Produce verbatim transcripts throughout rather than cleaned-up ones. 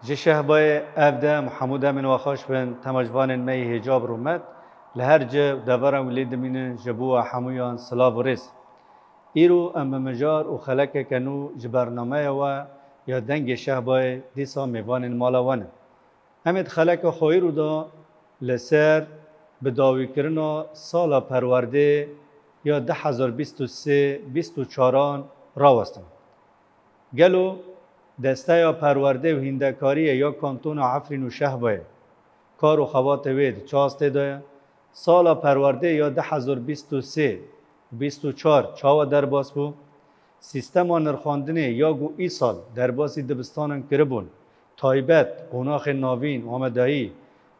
Ji Şehbayê ev dem hemû demên we xweş bin, temaşvanên me yê hêja bi rûmet, li her cih û deveran wî lê dimînin, ji bo we hemûyan silav û rêz. Îro em bi mijar û xelekeke nû ji bernameya we ya Dengê Şehbayê dîsa mêvanên mala we ne. Em ê di xeleka xwe îro de li ser bidawîkirina sala perwerdê ya du hezar bîst û sê bîst û çaran rawestin. Gelo Desteya Perwerdê û Hîndekariyê ya Kantona Efrîn û Şehbayê kar û xebatê wê di çi astê de ye? Sala perwerdê ya du hezar bîst û sê bîst û çar çawa derbas bû? Sîstema nirxandinê ya ku îsal derbasî dibistanan kiribûn, taybet qonaxên navîn û amadayî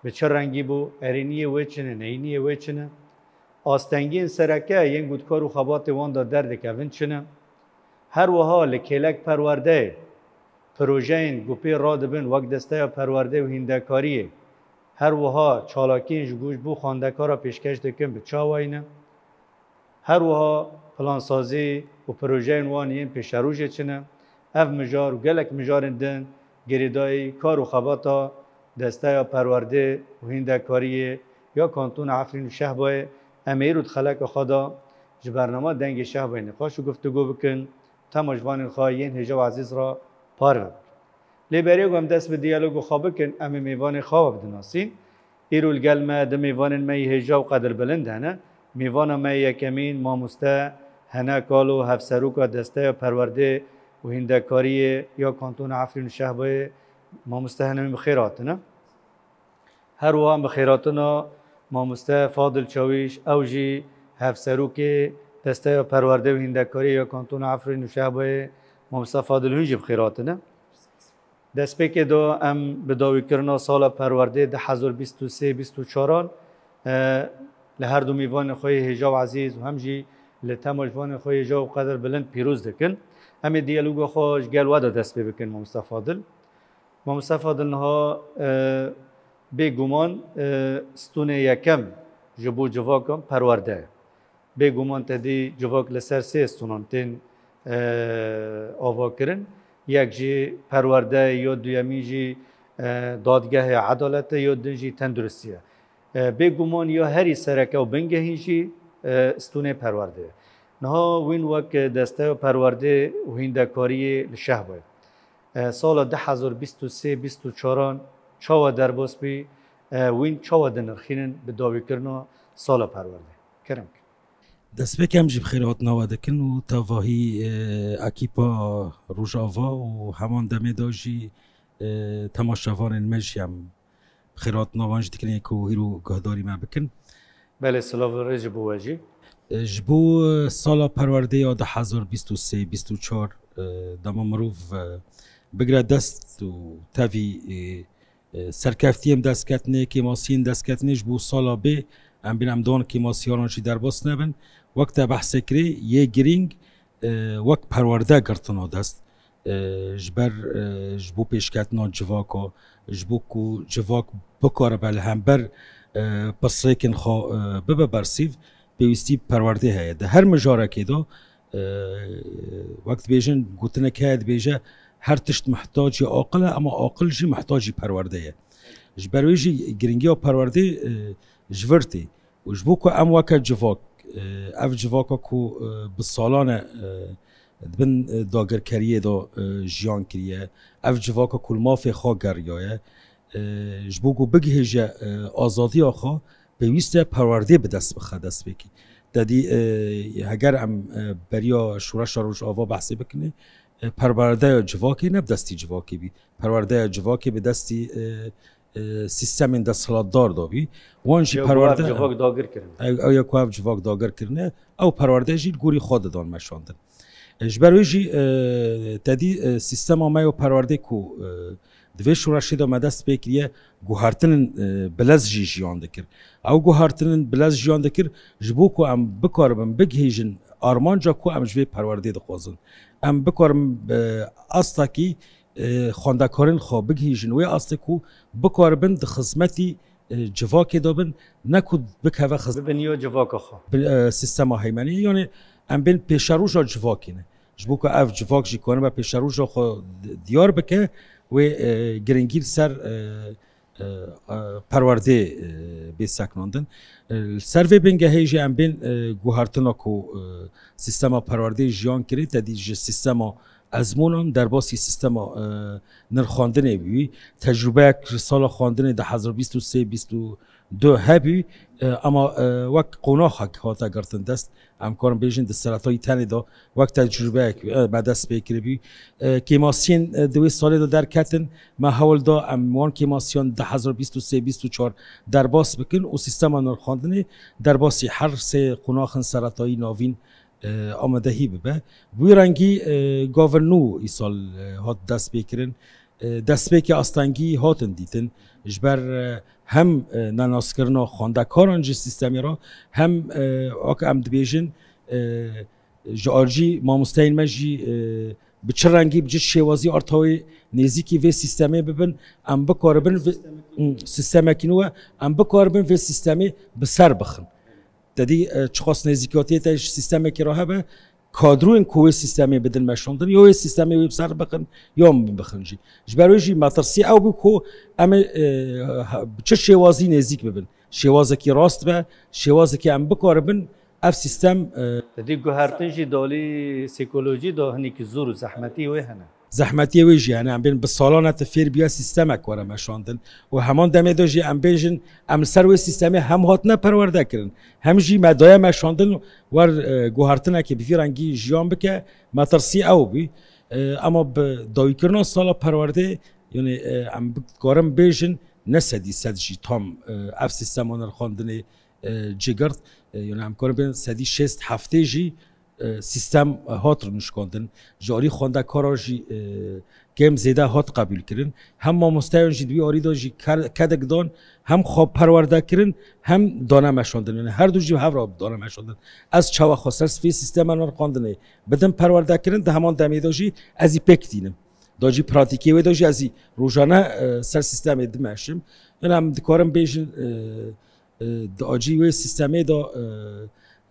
bi çi rengî bû? Erêniyê wê çi ne, neyîniyê wê çi ne? Astengiyên sereke yên ku di kar û xebatê wan de derdikevin çi ne? Her wiha li kêlek perwerdeyê, projeyên ku pê radibin wek Desteya Perwerdê û Hîndekariyê, her wiha çalakiyên ji ku ji bo xwendekara pêşkeş dikin bi çi awayî ne? Her wiha plansazî û projeyên wan yên pêşerojê çi ne? Ev mijar û gelek mijarên din girêdayî kar û xebata Desteya Perwerdê û Hîndekariyê ya Kantona Efrîn û Şehbayê em ê îro di xeleka xwe de ji bernama Dengê Şehbayê nîqaş û guftûgo bikin, temaşvanên xwe yên hêja û ezîz re parve bikin. Lê berê ku em dest bi diyaloga xwe bikin, em ê mêvanê xwe we bidinasîn. Îro li gel me di mêvanên me yê hêja û qedirbilind hene. Mêvana me yê yekemîn, mamoste Hene Kalo, hevseroka Desteya Perwerdê û Hîndekariyê ya Kantona Efrîn û Şehbayê, mamoste Hene, wî bi xêr hatine. Her wiha em bi xêrhatina mamoste Fadil Çawîş, ew jî hevserokê Desteya Perwerdê û Hîndekariyê ya Kantona Efrîn û Şehbayê, mamoste Fadil, hûn jî bi xêr hatine. Destpêkê de em bi dawîkirina sala perwerdê du hezar bîst û sê bîst û çaran, e, li her du mêvanên xwe yê hêja û ezîz û hem jî li temaşvanên xwe yê hêja û qedirbilind pîroz dikin. Em ê diyaloga xwe ji gel we de dest pê bikin, mamoste Fadil. Mamoste Fadil, niha, e, bêguman, e, stûnê yekem ji bo civakan perwerde ye. Bêguman te dî civak li ser sê stûnan tên, e, avakirin. Yek jî perwerde ye, ya duyemîn jî, e, dadgehê edalet e, ya din jî tenduristî ye. E, bêguman ya herî sereke û bingehîn jî, e, stûnê perwerde ye. Niha wîn wek Desteya Perwerdê û Hîndekariyê li Şehbayê, e, sala du hezar bîst û sê bîst û çaran çawa derbas bî, e, wîn çawa dinirxînin bi dawîkirina sala perwerdê? Kerem kin. Destpêk em jî bi xêrhatina we dikin û tevahî, e, ekîpa Rojava û heman demê de jî, e, temaşevanên me jî em bi xêrhatina wan jî dikin ê ku îro guhdarî me bikin. Belê, silav û rêz ji bo we jî. E, ji bo, e, sala perwerdê ya du hezar bîst û sê bîst û çar, e, dema mirov, e, bigire dest û tevî, e, e, serkeftiyên destketinê, kêmasiyên destketinê ji bo sala bê, em bînin em diwan kêmasiyaran jî derbas nebin. Wek te behsê kirê, yê girîng, e, wek perwerde girtina dest. E, ji ber, e, ji bo pêşketina civaka, ji bo ku civak bikaribe li hember, e, pirsêkên xwe, e, bibe bersîv, pêwîstî perwerdê heye. Di her mijarekê de, e, wek dibêjin, gotinek heye dibêje, her tişt mihtacî aqil e, ema aqil jî mihtacî perwerde ye. Ji ber wê jî giringiya perwerdê, e, ji vir tê. Û ji bo ku em weke civak, e, ev civaka ku, e, bi salan e, e, di bin, e, dagirkeriyê de, e, jiyan kiriye, ev civaka ku li mafê xwe geriyaye, e, ji bo ku bigihêje, e, azadiya xwe, pêwîst e perwerdê bi dest bixe destpêkî. Te dî, e, heger em, e, beriya Şoreşa Rojava behsê bikinê, e, perwerdeya civakê ne bi destî civakê bî. Perwerdeya civakê bi destî, e, e, sîstemên desthilatdar de bî. Wan jî Ya ku ev perwerde civak dagir kirine. Ew, ew ya ku ev civak dagir kirine, ew perwerde jî li gorî xwe didan meşandin. Ji ber wê jî, e, te dî, e, sîstema me yo perwerdê ku, e, di vê şoreşê de me dest pê kiriye, guhertinên, e, bilez jî jiyan dikir. Ew guhertinên bilez jiyan dikir, ji bo ku em bikaribin bigihîjin armanca ku em ji vê perwerdê dixwazin. Em bikarin, e, astakî, e, xwendekarên xwe bigihîjin wê astê ku bikaribin di xizmetî, e, civakê de bin, ne ku bikeve xiz- Bibin yo civaka xwe. Bi, e, sîstema heymeniyê, yanî em bên pêşeroja civakê ne. Ji bo ku ev civak jî karibe pêşeroja xwe di-, diyar bike, wê, e, giringî li ser, e, e, e, perwerdê, e, bê sekinandin. E, li ser vê bingehê jî em bên, e, guhertina ku, e, sîstema perwerdê jiyan kirê, te dî ji sîstema ezmûnan derbasî sîstema, e, nirxandinê bûyî. Tecrûbeyek ji sala xwendinê du hezar bîst û sê bîst û du hebû, e, ama, e, wek qonaxek hate girtin dest. Em karin bêjin di seretayî tenê de wek tecrûbeyek, e, me dest pê kiribû. E, kêmasiyên, e, di wê salê de derketin, me hewl da em wan kêmasiyan du hezar bîst û sê bîst û çar derbas bikin û sîstema nirxandinê derbasî her sê qonaxên seretayî navîn, e, amadehî bibe. Bi wî rengî, e, gavin nû îsal, e, hat destpêkirin. E, destpêkê astengî hatin dîtin. Ji ber, e, hem, e, nenaskirina xwendekaran ji sîstemê re, hem, e, wek em dibêjin, e, ji alî mamosteyên me jî, e, bi çi rengî, bi çi şêwazî artawê nêzîkî vê sîstemê bibin, em bikaribin vê, sîstemekî nû e, em bikaribin vê sîstemê bi ser bixin. Te dî, e, çiqas nêzîkatiyê te ji sîstemekî re hebe, kadroyên ku wê sîstemê bidin meşandin, ya wê sîstemê wê bi ser bixin, ya min bixin jî. Ji ber wê jî metirsî ew bû ku em ê, e, ha-, bi çi şêwazî nêzîk bibin. Şêwazekî rast be, şêwazekî em bikaribin ev sîstem, e, Te dî guhertin jî dalî psîkolojî de hinekî zor û zehmetî wê hene. Zehmetiyê wê jî hene, em bên bi salan e tu fêr bûye sîstemek were meşandin. Û heman demê de jî em bêjin, em li ser wê sîstemê hem hatine perwerde kirin, hem jî me daye meşandin wer, e, guhertinekê bi vî rengî jiyan bike, metirsî ew bû. E, ema bi dawîkirina sala perwerdê, yanî, e, em bikarin bêjin, ne sedî sed jî tam, e, ev sîstema nirxandinê, e, cî girt. E, yanî em karin bêjin sedî şêst heftê jî, e, sîstem, e, hat rûnişkandin. Ji alî xwendekara jî, e, kêm zêde hat qebûl kirin. Hem mamosteyan jî di wî alî de jî ke-, kedek dan, hem xwe perwerde kirin, hem dane meşandin. Yanî her du jî bi hev re dane meşandin. Ez çawa xwe ser vê sîstema nirxandinê bidim perwerde kirin, di heman demê de jî ez î pêk tînim. Da jî pratîkê wê de jî ez î rojane, e, ser sîstemê dimeşim. Yanî em dikarin bêjin, e, e, di alî wê sîstemê de, e,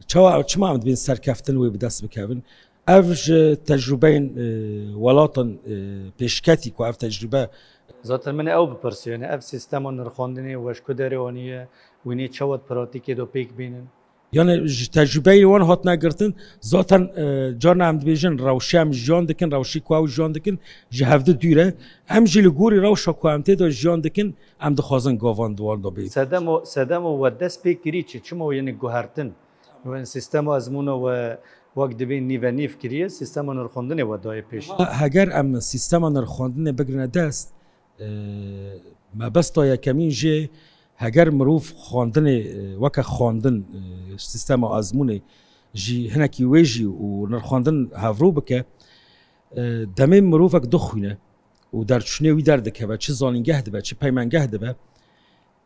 çawa, çima em dibên serkeftin wê bi dest bikevin? Ev ji tecrûbeyên, e, welatan, e, pêşketî ku ev tecrûbe Zaten min ê ew bipirsiyo, yanî ev sîstema nirxandinê we ji ku derê aniye, wî nê çawa di pratîkê de pêk bînin? Yanî ji tecrûbeyê wan hatine girtin, zaten, e, carna em dibêjin rewşê em jiyan dikin, rewşê ku ew jiyan dikin, ji hevdu dûr e. Em jî li gorî rewşa ku em tê de jiyan dikin, em dixwazin gavan di wan de bê. Sedemo, sedemo we dest pê kirî çi? Çima we, yanî guhertin? We sîstema ezmûna we wek dibên nîve nîv kiriye, sîstema nirxandinê we daye pêş. Heger em sîstema nirxandinê bigirine dest, e, mebesta yekemîn jê, heger mirov xwendinê, e, weke xwendin, e, sîstema ezmûnê jî hinekî wê jî û nirxandin hevro bike, e, demê mirovek dixwîne û derçûnê wî derdikeve, çi zanîngeh dibe, çi peymengeh dibe,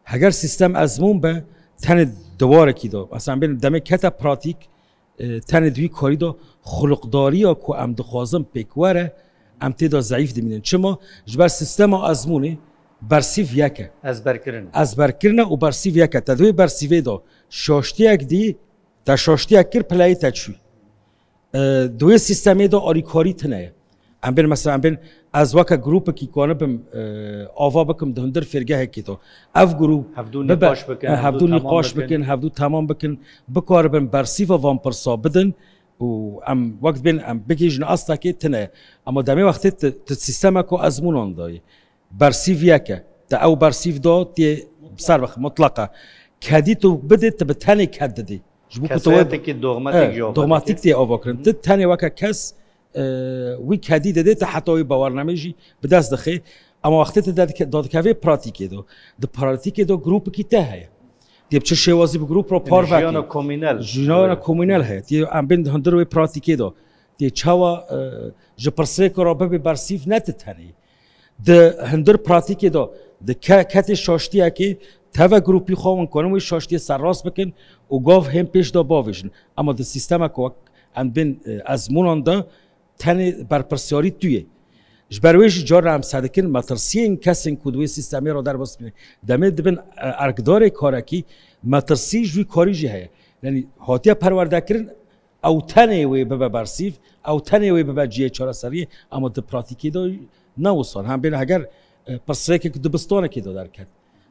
heger sîstem ezmûn be, tenê di warekî de, mesela bên demê kete pratîk, e, tenê di wî karî de xuliqdariya ku em dixwazin pêk were, em tê de zeîf dimînin. Çima? Ji ber sîstema ezmûnê bersîv yek e. Ezberkirin. Ezberkirin e û bersîv yek e. Te di wê bersîvê de şaştiyek dî, te şaştiyek kir, pileyê te çû. E, di wê sîstemê de alîkarî tune ye. Em bên, mesela, em bên, ez weke grûpekî kanibim, e, ava bikim di hundir fêrgehekê de. Ev grûp Hevdû bibe, nîqaş bikin, e, hevdû hevdû temam nîqaş bikin. bikin, hevdû temam bikin, bikaribin bersîva van pirsa bidin û em wek bên em bigihîjin astekê tune ye. Ama demê wextê tu, tu sîstemeko ezmûnan dayî. Bersîv yek e. Te ew bersîv da, tê bi ser bixin, mutlaq e. Kedî tu bidê, tu bi tenê ked didî. Ji bo ku tu Kesayetekî dogmatik, e, jî ava dogmatik dike. Tê ava kirin. Hı hı. Tu tenê weke kes, e, wî kedî didê, tu heta wî bawernemê jî bi dest dixê. Ama wextê tu dadike-, dadikevê pratîkê de, di pratîkê de grûpekî te heye. Tê bi çi şêwazî bi grûp re Yanî parve jiyana kî. Komînel. Jiyana Evet. komînel heye. Tê em bên di hundir wê pratîkê de. Tê çawa, e, ji pirsêkê re bibe bersîv ne ti tenê. Di hundir pratîkê de, di ke-, ketê şaştiyekê, teve grûpî xwe wan kanin wê şaştiyê serrast bikin û gav hên pêş de bavêjin. Ema di sîstemeke wek em bên, e, ezmûnan de tenê berpirsiyarî tu yê. Ji ber wê jî carna em sedikin metirsiyên kesên ku di wê sîstemê re derbas bîne. Demê dibin, e, erkdarê karekî, metirsî ji wî karî jî heye. Yanî hatiye perwerdekirin, ew tenê wê bibe bersîv, ew tenê wê bibe cihê çareseriyê, ama di pratîkê de ne wisan. Hem bên heger, e, pirsgirêkek dibistanekê de derket.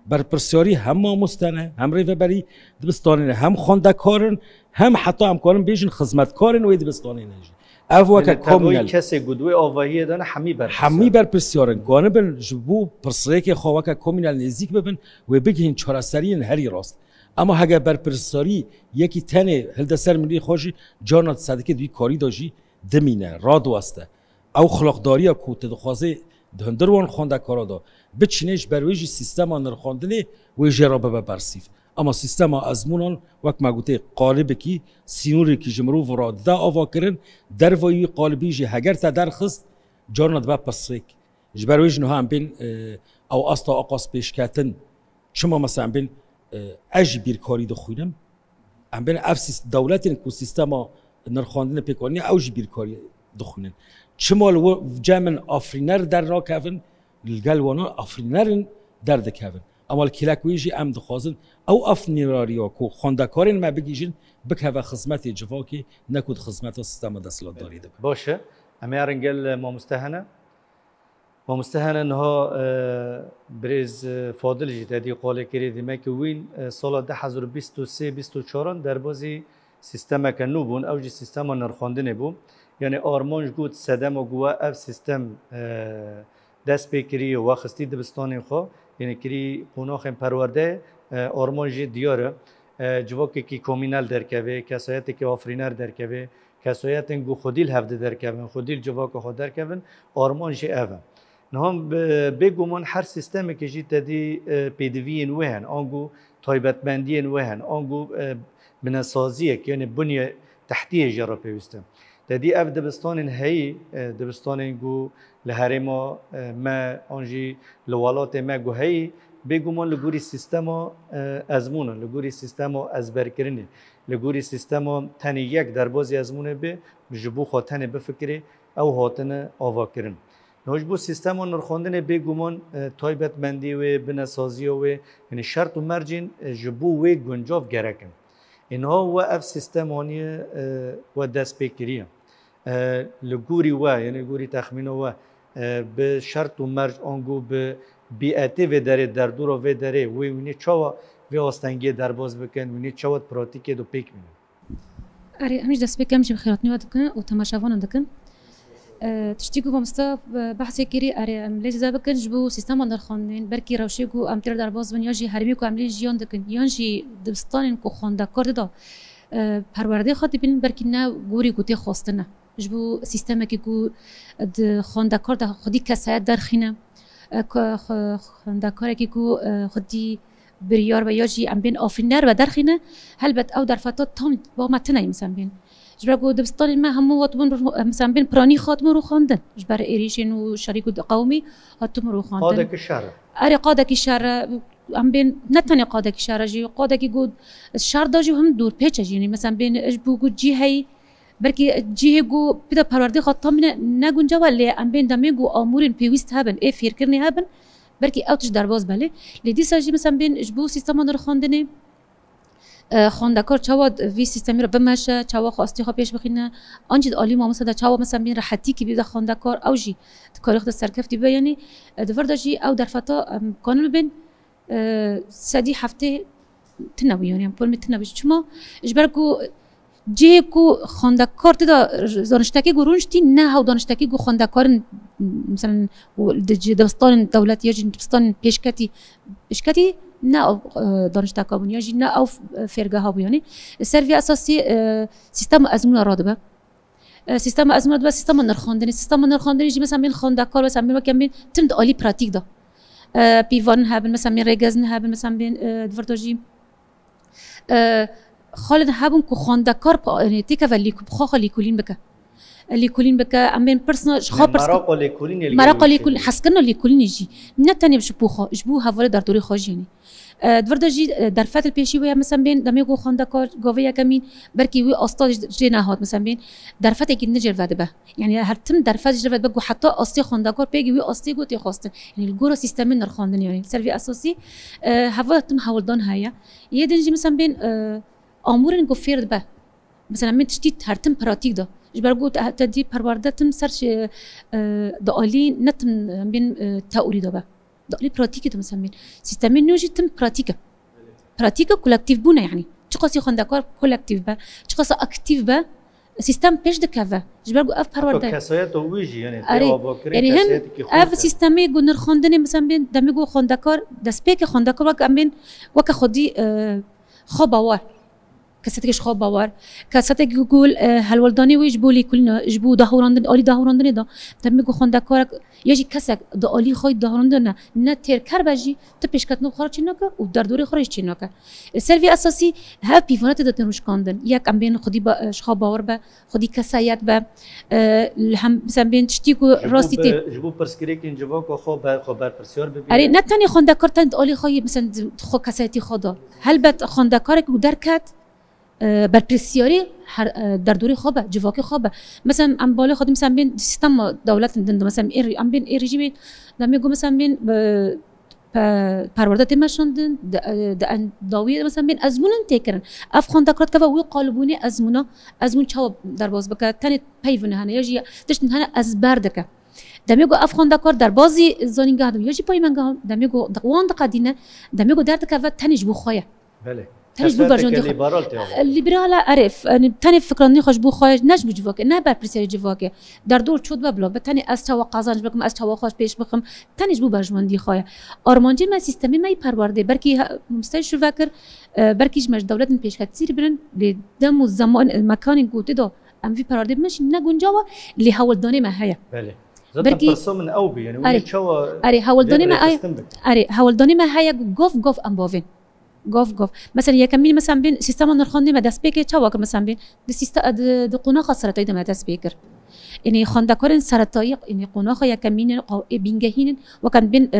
Berpirsiyarî hem mamoste ne, hem rêveberî dibistanê ne, hem xwendekar in, hem heta em karin bêjin xizmetkarên wê dibistanê ne jî. Ev weke Yanî tevayî komînel. Kesê ku di wê avahiyê de ne hemî berpirsiyar. Hemî berpirsiyar in. Kanibin ji bo pirsgirêkê xwe weke komînel nêzîk bibin, wê bigihîn çareseriyên herî rast. Ema hege berpirsiyarî yekî tenê hilde ser milî xwe jî carna sedikê di wî karî de jî dimîne, radiweste. Ew xilaqdariya ku tu dixwazê di hundir wan xwendekara de biçînê, ji ber wê jî sîstema nirxandinê wê jê re bibe bersîv. Ema sîstema ezmûnan wek me gotê qalibekî, sînorêkî ji mirov re dide avakirin, dervayî wî qalibî jî heger te derxist, carna dibe pirsgirêk. Ji ber wê jî niha em bên, e, ew asta aqas pêşketin, çima mesela em bên, e, ez jî bîrkarî dixwînim, em bên ev sîs-, dewletên ku sîstema nirxandinê pêk anîne, ew jî bîrkarî dixwînin. Çima li wir cem min afirîner dernakevin, li gel wana afirînerin derdikevin. Ema li kêlek wê jî em dixwazin ew afirîneriya ku xwendekarên me bigihîjin, bikeve xizmetê civakê, ne ku di xizmeta sîstema desthilatdariyê de be. Baş e. Em ê herin gel mamoste Hene. Mamoste Hene, niha, e, birêz, e, Fadil jî te dî qalê kirî, dîme ki wîn, e, sala du hezar û bîst û sê bîst û çaran derbazî sîstemeke nû bûn, ew jî sîstema nirxandinê bû. Yanî armanc got sedema ku we ev sîstem, e, dest pê kirî, we xistî dibistanên xwe, yanî kirî qonaxên perwerdeyê, e, armanc jî diyar e. E, civakekî komînel derkeve, kesayetekî afirîner derkeve, kesayetên ku xwedî li hev di derkevin, xwedî li civaka xwe derkevin, armanc jî ev e. Niha bi-, bêguman her sîstemekê jî te dî, e, pêdiviyên wê hene, ango taybetmendiyên wê hene, ango, e, binesaziyek, yanî bunyê tehtiyê jê re pêwîst e. Te dî ev dibistanên heyî, e, dibistanên ku li herêma, e, me an jî li welatê me ku heyî, bêguman li gorî sîstema, e, ezmûnan, li gorî sîstema ezberkirinê, li gorî sîstema tenê yek derbazî ezmûnê bê, ji bo xwe tenê bifikirê, ew hatine avakirin. Niha ji bo sîstema nirxandinê bêguman, e, taybetmendî wê, binesaziya wê, yanî şert û mercên, e, ji bo wê guncav gerek in. Ê niha we ev sîstem aniye, e, we dest pê kiriye. E, li gorî we, yanî li gorî texmîna we, e, bi şert û merc ango bi bîetê vê derê, derdora vê derê, wê wînê çawa vê astengiyê derbas bikin, wînê çawa di pratîkê de pêk bînin? Erê, em jî destpêkê em jî bi xêrhatinê we dikin û temaşevanan dikin. E, tiştî ku mamosta, e, behsê kirî, erê, em lê zêde bikin ji bo sîstema nirxandinên, belkî rewşê ku em tê re derbas bin, yan jî herêmê ku em lê jiyan dikin, yan jî dibistanên ku xwendekar dida, e, perwerdê xwe dibînin, belkî ne gorî ku tê xwestin e. Ji bo sîstemekî ku di xwendekar de xwedî kesayet derxîne, e, ku xwe-, xwendekarekî ku, e, xwedî biryar be ya jî em bên afirîner be derxîne, helbet ew derfeta tam ba me tune ye, misal bên. Ji ber ku dibistanên me hemû hatibûn ru-, misal bên piranî hatibûn rûxandin. Ji ber êrîşên û şerî ku diqewimî hatibûn rûxandin. Qadekî şer e. Erê, qadekî şer e, em bên ne tenê qadekî şer e jî, qadekî ku şer da jî him dûr pêç e jî. Yanî, misal bên ji bo ku cî heyî, belkî cihê ku pê de perwerdê xwe tam ne, ne guncaw e, lê em bên demê ku amûrên pêwîst hebin, ê fêrkirinê hebin, belkî ew tişt derbas be lê. Lê dîsa jî, misal bên ji bo sîstema nirxandinê, e, xwendekar çawa vî sîstemî re bimeşe, çawa xwe astê xwe pêş bixîne, an jî di alî mamoste de çawa, misal bên rehetîkî bî de xwendekar, ew jî di karê xwe de serkeftî bibe, yanî, e, di vir de jî ew derfeta em kanin bibên, e, sedî heftê tune bû, yanî em polmê tune bû. Çima? Ji ber ku cihê ku xwendekar tê de, daniştekê ku rûniştî ne hew daniştekî ku xwendekarin, misal, di ci-, dibistanên dewletî ya jî dibistanên pêşketî, pêşketî ne ew, e, danişteka bûn ya jî ne ew, e, fêrgeha bû, yanî. Ser vê esasî, e, sîstema ezmûna radibe. E, sîstema ezmûna dibe sîstema nirxandinê. Sîstema nirxandinê jî, mesela, bên xwendekar, mesela, bên weke em bên tim di alî pratîk de. E, pîvanin hebin, mesela, bên rêgezin hebin, mesela, bên, e, di vir de jî, e, xalên hebin ku xwendekar pa-, e, têkeve lîku-, bi xwe xwe lîkolîn bike. lêkolîn bike, em bên pirsna ji xwe pirs. Meraqa lêkolînê li gel wî çêbû. Meraqa lêkolîn, hezkirina lêkolînê jî. Ne tenê ji bo xwe, ji bo hevalê derdorê xwe jî, yanî. E, di vir de jî, e, derfet li pêşî wê ye, mesela bên demê ku xwendekar gavê yekemîn, belkî wî asta jê nehat, mesela bên derfetekî din jê ve dibe. Yanî her tim derfet jê ve dibe ku heta astê xwendekar pêkî wî astê ku tê xwestin. Yanî li gora sîstemê nirxandin, yanî li ser vê esasî, e, heval tim hewldan heye. Yê din jî, mesela bên, e, amûrên ku fêr dibe. Mesela min tiştî her tim pratîk da. Ji ber ku te, te dî perwerde tim ser şi-, e, di alî ne tim, e, bên, e, teorî de be. Di alî pratîkê de mesela min. Sîstemê nû jî tim pratîk e. Pratîk e, kolektîf bûne yanî. Çiqasî xwendekar kolektîf be, çiqasî aktîf be, sîstem pêş dikeve. Ji ber ku ev perwerde. Kesayeta wî jî, yanî, tê avakirin, yanî hin kesayetekî xurt e. Ev sîstemê ku nirxandinê mesela bên demê ku xwendekar, destpêkê xwendekar wek em bên, weke xwedî, e, xwe bawer. Kesetekî ji xwe bawer. Kesetekî ku, e, helweldanê wê ji bo lêkolîna, ji bo dahûrandin, alî dahûrandinê de, demê ku xwendekarek ya jî kesek di alî xwe dahûrandin ne, ne têrker be jî, ti pêşketina xwe re çê nake û derdorê xwe re jî çê nake. Li ser vê esasî hev pîvana tê de tên rûşkandin. Yek em bên xwedî ba-, ji xwe bawer be, xwedî kesayet be, e, li hem, mesela bên tiştî ku rastî tê. Ji bo pirsgirêkên civaka xwe ber-, xwe berpirsiyar bibîne. Erê, ne tenê xwendekar tenê di alî xwe yê, mesela xwe kesayetî xwe da. Helbet xwendekarek ku derket, e, berpirsiyarê her, e, derdorê xwe be, civakê xwe be. Mesela em balê xwe dî, mesela bên sîstema dewletin din de, mesela ê, em bên ê rejîmê demê ku mesela bên, e, pe-, perwerde tê meşandin, di, e, di endawiyê de mesela bên ezmûnin tê kirin. Ev xwendekar dikeve wî qalibûnê ezmûna, ezmûn çawa derbas bike, tenê peyvin hene, ya jî tiştin hene ezber dike. Demê ku ev xwendekar derbazî zanîngeh dibe, ya jî peyvengeh, demê ku di-, wan diqedîne, demê ku derdikeve tenê ji bo xwe ye. Belê. Tenê ji bo berjandî xwe. Liberal tê. Liberal e, erê, f-, yanî tenê fikrandinê xwe ji bo xwe, ne ji bo civakê, ne berpirsiyarê civakê. Derdor çot be bila, be tenê ez çawa qazanc bikim, ez çawa xwe pêş bixim, tenê ji bo berjwendî xwe ye. Armancê me sîstemê me yê perwerdê, belkî he-, mistey şûve kir, e, belkî ji me ji dewletin pêşketin zîrî birin, lê dem û zeman, e, mekanên ku tê de em vî perwerdê bimeşîn ne guncaw e, lê hewldanê me heye. Belê. Zaten pirsa min ew bû, yanî wî çawa. Erê, hewldanê me heye. Erê, hewldanê me heye, gov gov em bavên. Gov gov. Mesela yekemîn, mesela bên sîstema nirxandinê me dest pê kir, çawa kir mesela bên? Di sîste-, di, di qonaxa seretayî de me dest pê kir. Yanî xwendekarên seretayî, yanî qonaxa yekemîn in, qaw-, ê bîngehîn in, weke bên, e,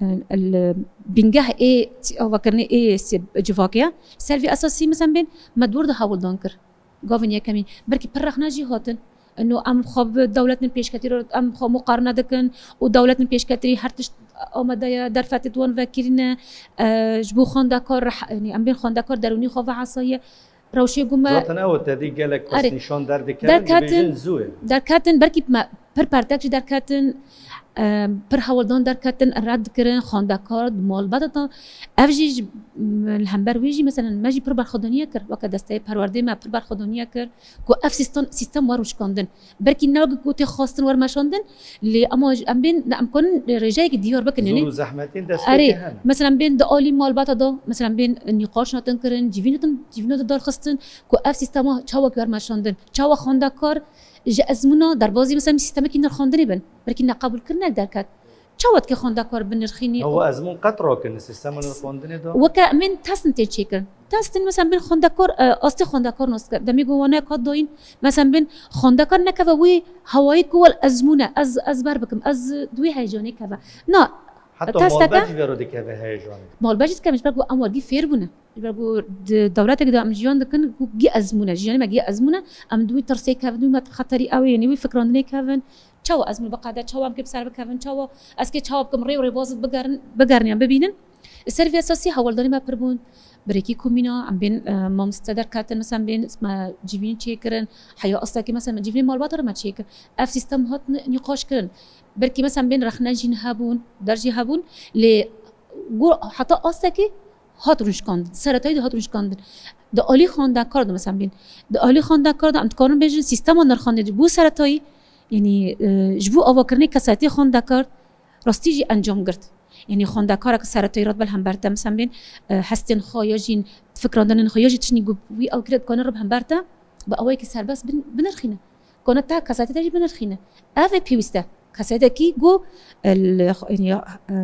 e, el, bîngeh ê, avakirinê ê sê-, civakê ye. Ser vî esasî mesela bên me di wir de hewldan kir. Gavên yekemîn. Belkî pir rexne jî hatin. Ino em xwe bi dewletin pêşketî re, em xwe muqarene dikin û dewletin pêşketî her tişt amade ye, derfetê di wan vekirîne, e, ji bo xwendekar reh-, yanî em bên xwendekar derûnî xwe vehesaye. Rewşê ku me. Zaten ew tedî gelek kes nîşan derdikerin, dibêjin zû ye. Derketin, belkî me pir pertek jî derketin, e, pir hewldan derketin, red dikirin, xwendekar, malbata. Ev jî ji, m, li hember wê jî, mesela me jî pir berxwedaniye kir, weke desteyê perwerdê me pir berxwedaniye kir. Ku ev sîstem, sîstem wer rûşkandin. Belkî ne wek ku tê xwestin wer meşandin, lê ema em bên, ne, em kanin rêjeyekî diyar bikin, yanî. Zor û zehmetên destpêkê hene. Erê, mesela bên di alî malbata de, mesela bên nîqaş hatin kirin, civîn hatin, civîna de darxistin, ku ev sîstema çawa ki wer meşandin, çawa xwendekar ji ezmûna derbazî, mesela sîstemekî nirxandinê bin. Belkî neqebûlkirinek derket. Çawa dike xwendekar binirxînî? Ew ezmûn qet rakin li sîstema nirxandinê de? Weke em ên testên tê çêkirin. Testên, mesela bên xwendekar, e, astê xwendekar nas dike. Demê ku wane ka dayîn, mesela bên xwendekar nekeve wî hewayî ku wel ezmûn e, ez, ez ber bikim, ez di wî heyecanê keve. Na, heta test dike. Malbet jî vero dikeve heyecanê. Malbet jî dikeve, ji ber ku em wergî fêr bûne. Ji ber ku di dewletekî de em jiyan dikin, ku gî ezmûn e, jiyanê me gî ezmûn e, em di wî tirsê kevin, di wî met-, xeterî ew ê, yanî wî fikrandinê kevin. Çawa ezmûn biqede, çawa em kê bi ser bikevin, çawa ez kê çawa bikim, rê û rêbaz bigerin, bigerin yan bibînin. Li ser vê esasî hewldanê me pir bûn. Birêkî komîna, em bên, e, mamoste derketin, mesela em bên me civîn çêkirin, heya astekî mesela me civînê malbata re me çêkir. Ev sîstem hat ni-, nîqaş kirin. Belkî mesela em bên rexne jî hebûn, der jî hebûn, lê gu-, heta astekî hat rûnişkandin, seretayî de hat rûnişkandin. Di alî xwendekar de, mesela bên, di alî xwendekar de em dikarin bêjin sîstema nirxandinê ji bo seretayî, yanî, e, ji bo avakirinê kesayetê xwendekar rastî jî encam girt. Yanî xwendekarek seretayî re dibe li hember te, mesela bên, e, hestên xwe ya jî fikrandinên xwe ya jî tiştî ku wî ew kire dikane re bi hember te bi awayekî serbest bin-, binirxîne. Kone te kesayetê te jî binirxîne. Ev ê pêwîst e. Kesayetekî ku, e, li xwe, yanî, e,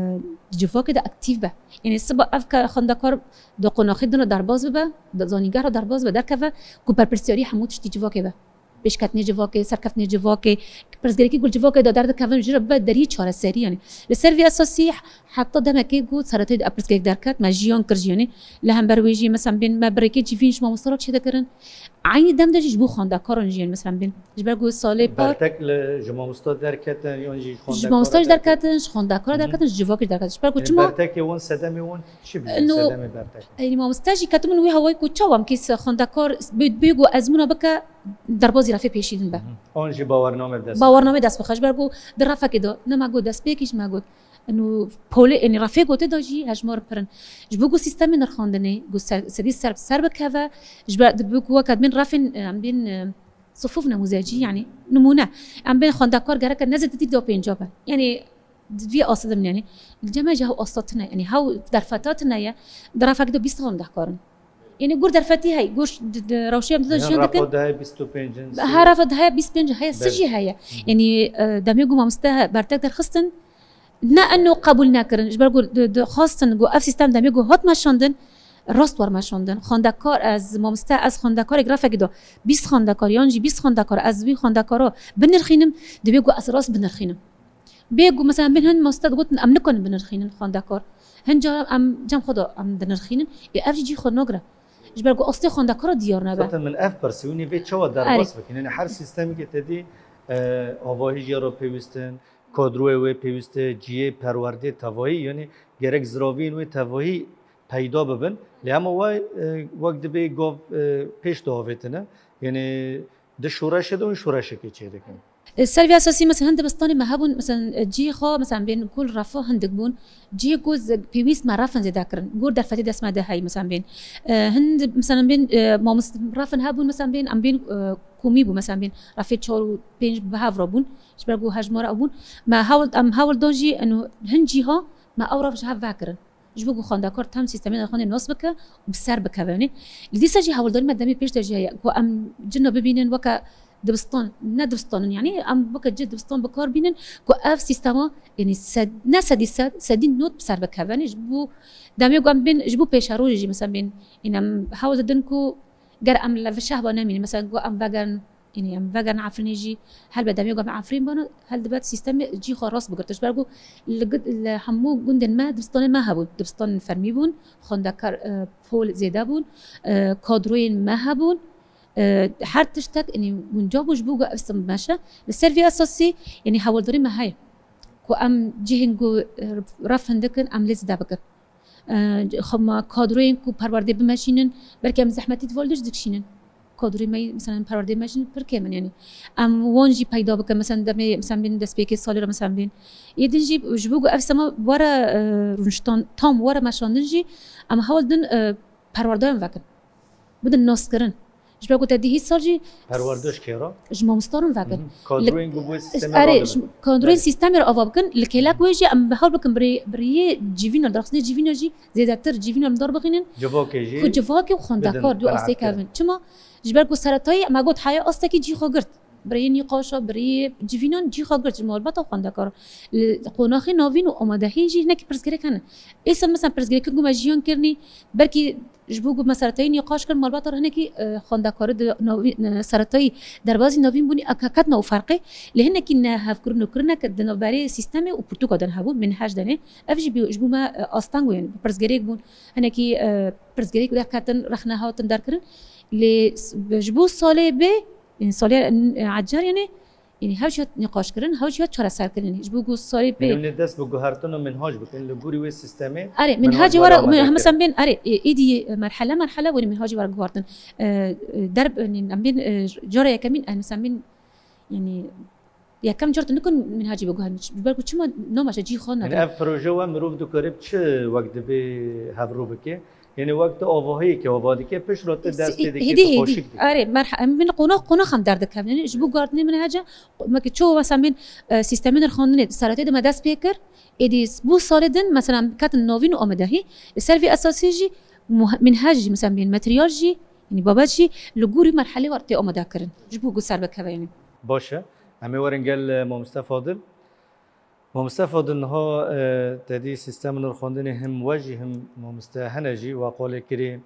di civakê de aktîf be. Yanî siba ev ke xwendekar di qonaxê din re derbas bibe, di zanîngeh re derbas bibe, derkeve ku berpirsiyarî hemû tiştî civakê be. Pêşketinê civakê, serkeftinê civakê, pirsgirêkî ku li civakê de derdikevin ji re bibe deriyê çareserî, yanî. Li ser vî esasî heta demekê ku serhateyê de pirsgirêk derket, me jiyan kir jî, yanî. Li hember wê jî, mesela, bên me bi rêkê civîn ji mamoste re çêdikirin. Eynî dem de jî ji bo xwendekaran jî, yanî, mesela, bên. Ji ber ku salê par Bertek li, ji mamoste derketin, yan jî ji ji xwendekara mamoste jî derketin? Derketin, ji xwendekara Hı hı. derketin, ji civakê jî derketin. Ji ber ku Yanî çima? Bertekê wan sedemê wan çi bû? No. Sedemê bertek. Yanî mamoste jî ketibûn wî hewayî ku çawa em kê xwendekar bê, bê ku ezmûna bike, derbazî refê pêşî din be. Hı hı. An jî bawername bi dest Bawername dest bixe. Ji ber ku di refekê de, ne me got destpêkî jî me got. Eno polê, yanî refê gotê de jî hejmar pir in. Ji bo ku sîstemê nirxandinê, ku ser, sedî ser, ser bikeve, ji ber, di bo ku weke bên refên, em bên, e, sifûf nemûzecî, yanî nimûne. Em bên xwendekar gereke ne zêdetî da pênca be. Yanî di vî asta de min, yanî. Li cem me jî hew asta tune, yanî hew derfeta tune ye, di refekê de bîst xwendekar in. Yanî gur derfetî heye, gur ş-, di, di rewşê em di de Yan jiyan dikin. Rafa de heye bîst û pênc in, Ha, sê- Rafa de heye bîst pênc heye, sê Belê. jî heye. Hı hı. Yanî, e, demê ku mamoste bertek derxistin, ne eno qebûl nekirin. Ji ber ku di, di xwestin ku ev sîstem demê ku hat meşandin, rast wer meşandin. Xwendekar ez, mamoste ez xwendekarek refekî da bîst xwendekar, yan jî bîst xwendekar, ez wî xwendekara binirxînim, divê ku ez rast binirxînim. Bê ku mesela bên hin mamoste digotin, em nikarin binirxînin xwendekar. Hin cara em cem xwe de em dinirxînin. Ê ev jî cî xwe nagire. Ji ber ku astê xwendekara diyar nebe. Zaten min ev pirsî, hûn ê vê çawa Erê. derbas bikin? Yanî her sîstemekê te dî, e, avahî jê re pêwîst in, kadroyê wê pêwîst e, cihê perwerdê tevahî, yanî gerek ziraviyên wê tevahî peyda bibin. Lê hema wê, e, wek dibê gav, e, pêş de avêtine. Yanî di şoreşê de hûn şoreşekê çêdikin. E, ser vî esasî, mesela, hin dibistanê me hebûn, mesela, e, cihê xwe, mesela, bên ku li refa hindik bûn. Cihê ku z-, pêwîst me refin zêde kirin. Gur derfetê dest me de heye, mesela, bên. E, hin di-, mesela, bên, e, mamost-, refin hebûn, mesela, bên, em bên, e, komî bû, mesela, bên. Refê çar û pênc bi hev re bûn. Ji ber ku hejmara ew bûn. Me hewl, em hewl dan jî, eno, hin cîha me ew ref ji hev vekirin. Ji bo ku xwendekar tam sîstemê nirxandinê nas bike û bi ser bikeve. Yanî, li dîsa jî hewldarî me demê pêş de jî heye ku em cina bibînin weke dibistan, ne dibistan in, yanî em weke cih dibistan bi kar bînin ku ev sîstema, yanî sed, ne sedî sed, sedî nod bi ser bikeve. Yanî ji bo demê ku em bên, ji bo pêşerojê jî, mesela, bên, yanî em hewl didin ku ger em li vê şehba nemînin, mesela, ku em vegerin Yanî em vegerin Efrînê jî, helbet demê ku em Efrîn bana, hel dibet sîstemê cî xwe rast bigirtin. Ji ber ku li gu-, li hemû gundên me dibistanên me hebûn. Dibistanên fermî bûn, xwendekar, e, pol zêde bûn, e, kadroyên me hebûn. E, her tiştek, yanî guncav bû ji bo ku ev sistem bimeşe. Li ser vî esasî, yanî hewldarî me heye ku em cihên ku, e, ref hindik in, em lê zêde bikin. E, xwe me kadroyên ku perwerdê bimeşînin, belkî em zehmetî di voldiş dikişînin. Kadroyê me, mesela, perwerdê meşînin pir kêm in, yanî. Em wan jî peyda bikin, mesela, demê, mesela, bên destpêkê salê re, mesela, bên. Yê din jî ji bo ku ev sema were, e, rûniştan, tam were meşandin jî, em hewl din, e, perwerdeyan vekin. Bidin naskirin. Ji ber ku te dî hî sal jî Perwerdoş kê re? Ji mamostaran vekin. Hı hı. Kadroyên ku bo Li-, sîstemê erê, radibe. Ji kadroyên Belê. Sîstemê re ava bikin. Li kêlek wê jî em bi hewl bikin bi rê-, bi rêyê civîna, derxistinê civîna jî zêdetir civîna em dar bixînin. Civakê jî Ku civakê û xwendekar bidin du astê qenaetkirin. Kevin. Çima? Ji ber ku seretayî me got heye astekî cî xwe girt. Bi rêyê nîqaşa, bi rêyê civînan cî xwe girt ji malbata xwendekar. Li qonaxê navîn û amadehiyê jî hinekî pirsgirêk hene. Êsal mesela pirsgirêkên ku me jiyan kirinî, belkî ji bo ku me seretayî nîqaş kir, malbata re hinekî, e, xwendekarî di navî-, e, seretayî derbazî navîn bûnî, eke ketine û ferqê, lê hinekî nehevkirin û kirinek di navberê sîstemê û pirtûka de hebû, minhec de ne. Ev jî bi-, ji bo me, e, asteng bû, yanî pirsgirêk bûn. Hinekî, e, pirsgirêk derketin, rexne hatin derkirin. Lê s-, ji bo salê bê, yanî salê, e, ecer, yanî, yanî hev jî hat nîqaşkirin, hev jî hat çareserkirin. Ji bo ku salê bê Yanî hûn ê dest bi guhertin û minhac bikin, li gorî wê sîstemê Erê, minhac minhacê were were, amade min-, kirin. Hemesen bên, erê, e, êdî, e, merhele, merhele, were minhacê were guhertin. E, e, derb, e, em bên, e, cara yekemîn, e, hemesen bên, yanî, yekem car tu nikun minhacê biguherin. Ji ber ku çima nameşe cî xwe Yanî nagire. Ev proje we mirov dikare bi çi wek dibê hevro bike? Yanî wek tu avahiyekê ava dike, pişt re tu dest pê dikî, Hêdî, tu hêdî. Xweşik dikî. Erê, merhe-, em bin qonax, qonax em derdikevin. Yanî ji bo guhertinê minhece, me ki ço mesela bin, e, sîstemê nirxandinê, seretê de me dest pê kir, êdî s-, bo salê din, mesela, em ketin navîn û amadehî, li ser vî esasî jî muh-, minhec jî, mesela, bên materyal jî, yanî babet jî, li gorî merhelê war tê amade kirin. Ji bo ku ser bikeve, yanî. Baş e. Em ê werin gel, e, Mamoste Fadil. Mamoste Fadil, niha, e, te dî sîstemên nirxandinê him we jî, him mamoste hene jî, we qalê kirî,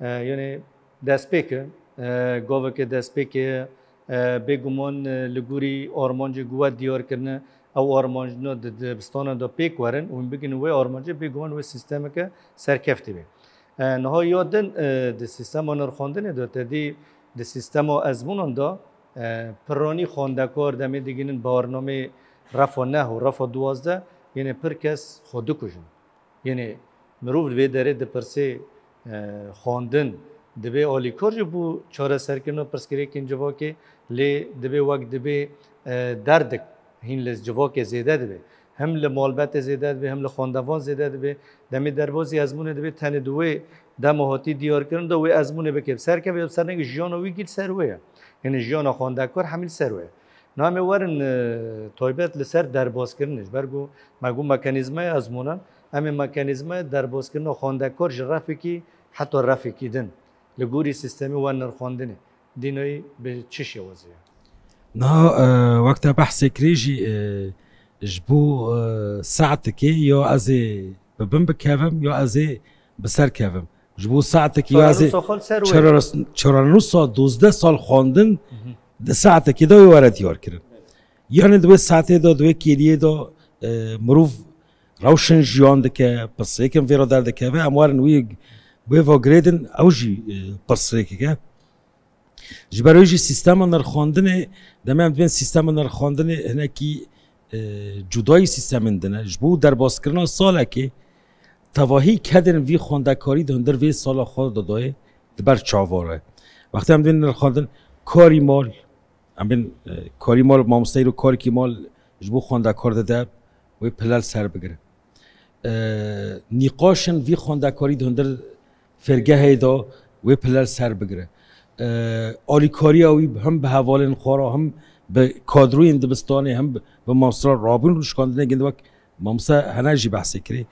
e, yanî destpêk e, e, gaveke destpêkê, E, bêguman, e, li gorî armancê ku we diyar kirine, ew armancina di dibistanan de pêk werin û hûn bigihînin wê armancê, bêguman wê sîstemeke serkeftî be. E, niha ya din, e, di sîstema nirxandinê de, te dî di sîstema ezmûnan de, e, piranî xwendekar demê digihînin bawarnameyê refa neh û refa duwazdeh, yênê pir kes xwe dikujin. Yênê mirov di vê derê dipirsê, e, xwendin dibe alîkar jî bo çareserkirina pirsgirêkên civakê, lê dibe wek dibe, e, derdek hîn li civakê zêde dibe. Hem li malbetê zêde dibe, hem li xwendevan zêde dibe. Demê derbazî ezmûnê dibe, tenê di wê dema hatî diyarkirin de wê ezmûnê bike bi ser keve, bi ser neke jiyana wî gî li ser wê ye. Yênê jiyana xwendekar hemî li ser wê ye. Na em ê werin, e, taybet li ser derbazkirinê, ji ber ku me got mekanîzmaya ezmûnan, em ê mekanîzmaya derbazkirina xwendekar ji refekî heta refekî din, li gorî sîstemê we nirxandinê, dînayî bi çi şêwazê ye? Niha, e, wek te behsê kirî jî, e, ji bo, e, saetekê ya ez ê bi bin bikevim ya ez ê bi ser kevim. Ji bo saetekî ya ez ê Çaranûsa xwe li ser wê. Çaranûsa dozdeh sal xwendin, Hı hı. di saetekê de wê were diyar kirin. Yani di wê saetê de, di wê kêliyê de, e, mirov rewşên jiyan dike, pirsgirêkên vê re derdikeve, em werin wî, wê ve girêdin, ew jî, e, pirsgirêkek e. Ji ber wê jî sîstema nirxandinê, demê em dibên sîstema nirxandinê hinekî, e, cudayî sîstemên din e. Ji bo derbazkirina salekê, tevahî kedên vî xwendekarî di hundir vê sala xwe de dayê di ber çavan re. Wextê em dibên nirxandin, karî mal, em bên, e, karî mal, mamoste îro karekî mal ji bo xwendekar dide, wê pile li ser bigire. E, nîqaşên vî xwendekarî di hundir fêrgehê de wê pile li ser bigire. E, alîkariya wî hem bi hevalên xwe re, hem bi kadroyên dibistanê, hem bi, bi mamoste re rabûn rûşkandinê gund wek mamoste hene jî behsê kirê.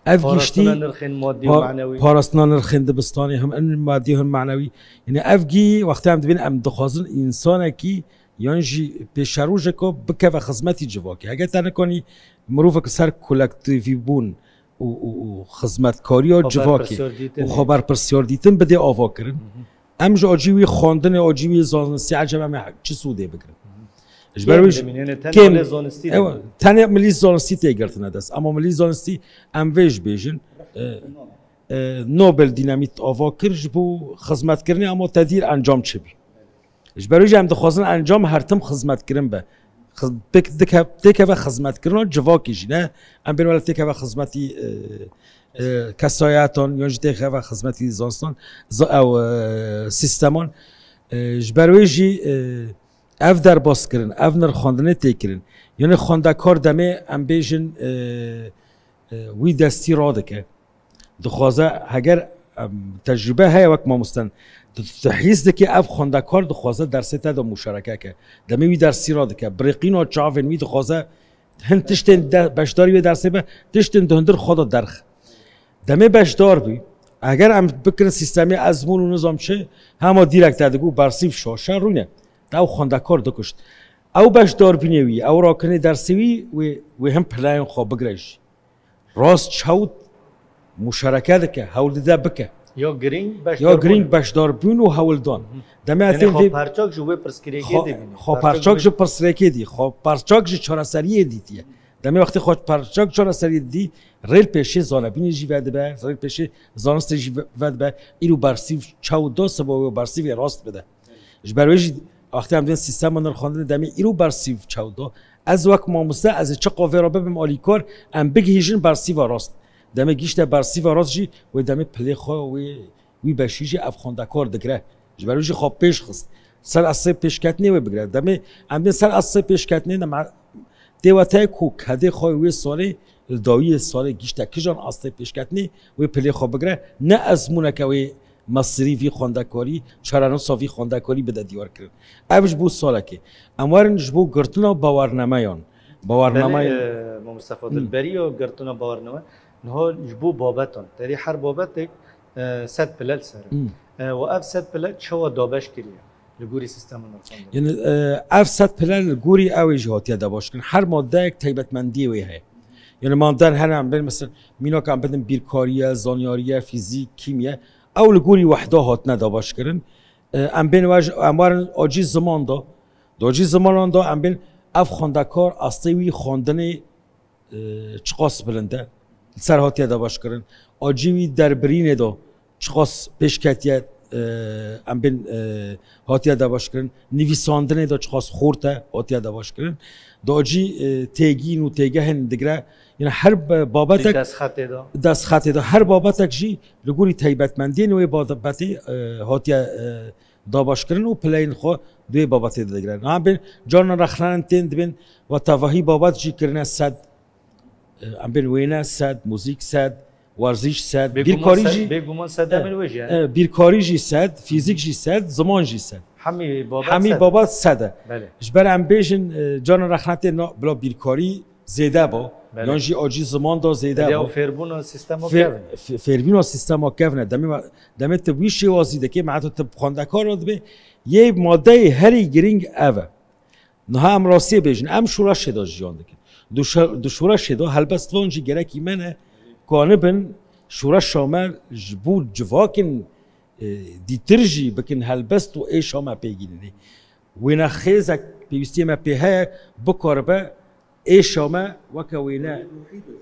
Ev Parastina giştî nirxên madî û pa-, manewî. Parastina nirxên dibistanê hem en madî hem manewî. Yani ev gî wextê em dibên em dixwazin însanekî yan jî pêşerojeka bikeve xizmetî civakê. Heger te nikanî mirovek ser kolektîvîbûn û, û, û xizmetkariya civakê û xwe berpirsiyar dîtin bidê ava kirin. Hı hı. Em ji acî wî xwendinê, acî wî zanistî ecem em ê çi sûdê bigirin? Hı hı. Ji ber wî jî kêm, tenê milî zanistî tê girtine dest. Ama milî zanistî em vê jî bêjin, e, e, Nobel Dînamît ava kir ji bo xizmetkirinê, ama te dîr encam çi bî? Ji ber wî jî em dixwazin encam her tim xizmetkirin be. Xiz-, pêk dike-, têkeve xizmetkirina civakê jî ne. Em bên wele têkeve xizmetî, e, e, kesayetan, yan jî têkeve xizmetî zanistan, za-, ew, e, sîsteman. E, ji ber wê jî, e, ev derbas kirin, ev nirxandinê tê kirin. Yanî xwendekar demê em bêjin, e, e, wî destî radike. Dixwaze, heger, em, tecrûbe heye wek mamosten, tu, tu hîs dikî ev xwendekar dixwaze dersê te de muşareke ke. Demê wî dersî radike. Birêqîna çavên wî dixwaze hin tiştên de, beşdarî wê dersê be, tiştên di hundir xwe de derx. Demê beşdar bî. Heger em bikirin sîstemê ezmûn û nizam çi, hema dîrek te digot bersîv şaşe rûne. Te ew xwendekar dikuşt. Ew beşdarbînê wî, ew rakinê dersê wî, wê, wê hin pileyên xwe bigire jî. Rast çewt muşareke dike, hewl dide bike. Ya girîng Ya beşdarbûn girîng e. beşdarbûn û hewldan. Hı. Demê Yanî ez xwe vê perçak ji wê pirsgirêkê xwe, dibîne. Xwe Perçak perçak ji ji pirsgirêkê dî, xwe perçak ji çareseriyê dîtiye. Demê wextê xwe perçak çareseriyê dî, rêl pêşê zanebînê jî vedibe, rêl pêşê zanistê jî ve-, vedibe, îro bersîv çewt da, seba wê bersîvê rast bide. Ji ber wê jî wextê em dibên sîstema nirxandinê demê îro bersîv çewt da. Ez wek mamoste, ez ê çiqa vê re bibim alîkar, em bigihîjin bersîva rast. Demê gihîşte bersîva rast jî, wê demê pilê xwe wê, wî beşî jî ev xwendekar digire. Ji ber wî jî xwe pêş xist. Ser esê pêşketinê wê bigire. Demê em dibên ser esê pêşketinê de me-, tê we tê ku kedê xwe wê salê, li dawiyê salê gihîşte kijan astê pêşketinê wê pilê xwe bigire. Ne ezmûneke wê mesirî vî xwendekarî, çarenûsa vî xwendekarî bide diyar kirin. Ev ji bo salekê. Em werin ji bo girtina bawernameyan. Bawernameyan Belê, e, Mamoste Fadil, Hı. beriya girtina bawername, niha ji bo babetan. Terî her babetek, e, sed pile li ser e. Hı. E, û ev sed pile çawa dabeş kiriye li gorî sîstema nirxandinê? Yani, e, ev sed pile li gorî ew ê jî hatiye dabeş kirin. Her madeyek taybetmendiyê wê heye. Yani maden hene em bên mesela mînak em bidin bîrkariye, zanyariye, fîzîk, kîmye. Ew li gorî wehda hatine dabeş kirin. E, em bên wej-, em werin acî ziman da, Di cî zimanan de em bên ev xwendekar astê wî xwendinê, e, çiqas bilind e. Li ser hatiye dabaşkirin. Acî wî derbirînê de çiqas pêş ketiye, e, em bên, e, hatiye dabaşkirin. Nivîsandinê de çiqas xurt e, hatiye dabaşkirin. Di acî, e, têgîn û têgehên digre. Yani her be-, babetek Destxetê de. Destxetê de. Her babetek jî li gorî taybetmendiyên wê babetê, e, hatiye, e, dabaşkirin û pileyên xwe di wê babetê de digre. Niha bên carna rexnanên tên dibên ve tevahî babet jî kirine sed, e, em bên wêne sed, muzîk sed, werziş sed, Bêguman bîrkarî sed, jî, bêguman sed e, demên wê jî, yani. E, bîrkarî jî sed, fîzîk jî sed, ziman jî sed. Hemî babet Hemî sed. Babet sed e. Belê. Ji ber em bêjin, e, carna rexnetê na, bila bîrkarî zêde bo. Belê. Yan jî acî ziman da zêde Êdî bo. Ew fêrbûna sîstema Fê-, kevn e. F-, fêrbûna sîstema kevn e. Demê me, demê tu wî şêwazî dikê, me tu xwendekar re dibê, yê madeyê herî girîng ev e. Niha em rastiyê bêjin, em şoreşê de jiyan dikin. Di şe-, di şoreşê de helbestvan jî gerekî me ne, kanibin şoreşa me ji bo civakên, e, dîtir jî bikin helbest û êşa me pê gînînê. Wêne xêzek pêwîstiyê me pê heye, bikaribe êşa me weke wêne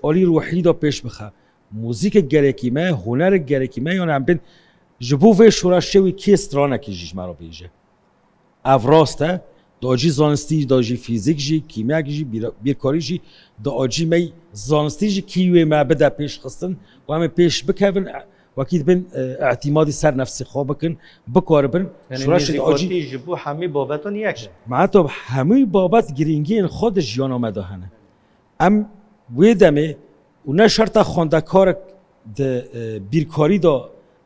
alî ruhî de pêş bixe. Muzîkek gerekî me, hunerek gerekî me, yan em bin ji bo vê şoreşê wî kê stranekî jî ji me re bêje. Ev rast e, di acî zanistî de jî, fîzîk jî, kîmyek jî, bîra-, bîrkarî jî, di acî me zanistî jî kî wê me bide pêş xistin û em ê pêş bikevin, wekî dibin, e, îtîmadî ser nefsê xwe bikin, bikaribin. Yani şoreşê di acî nêzîkatî ji bo hemî babetan yek e. Meheto hemû babet girîngiyên xwe di jiyana me de hene. Em wê demê û ne şerta xwendekarek di, e, bîrkarî de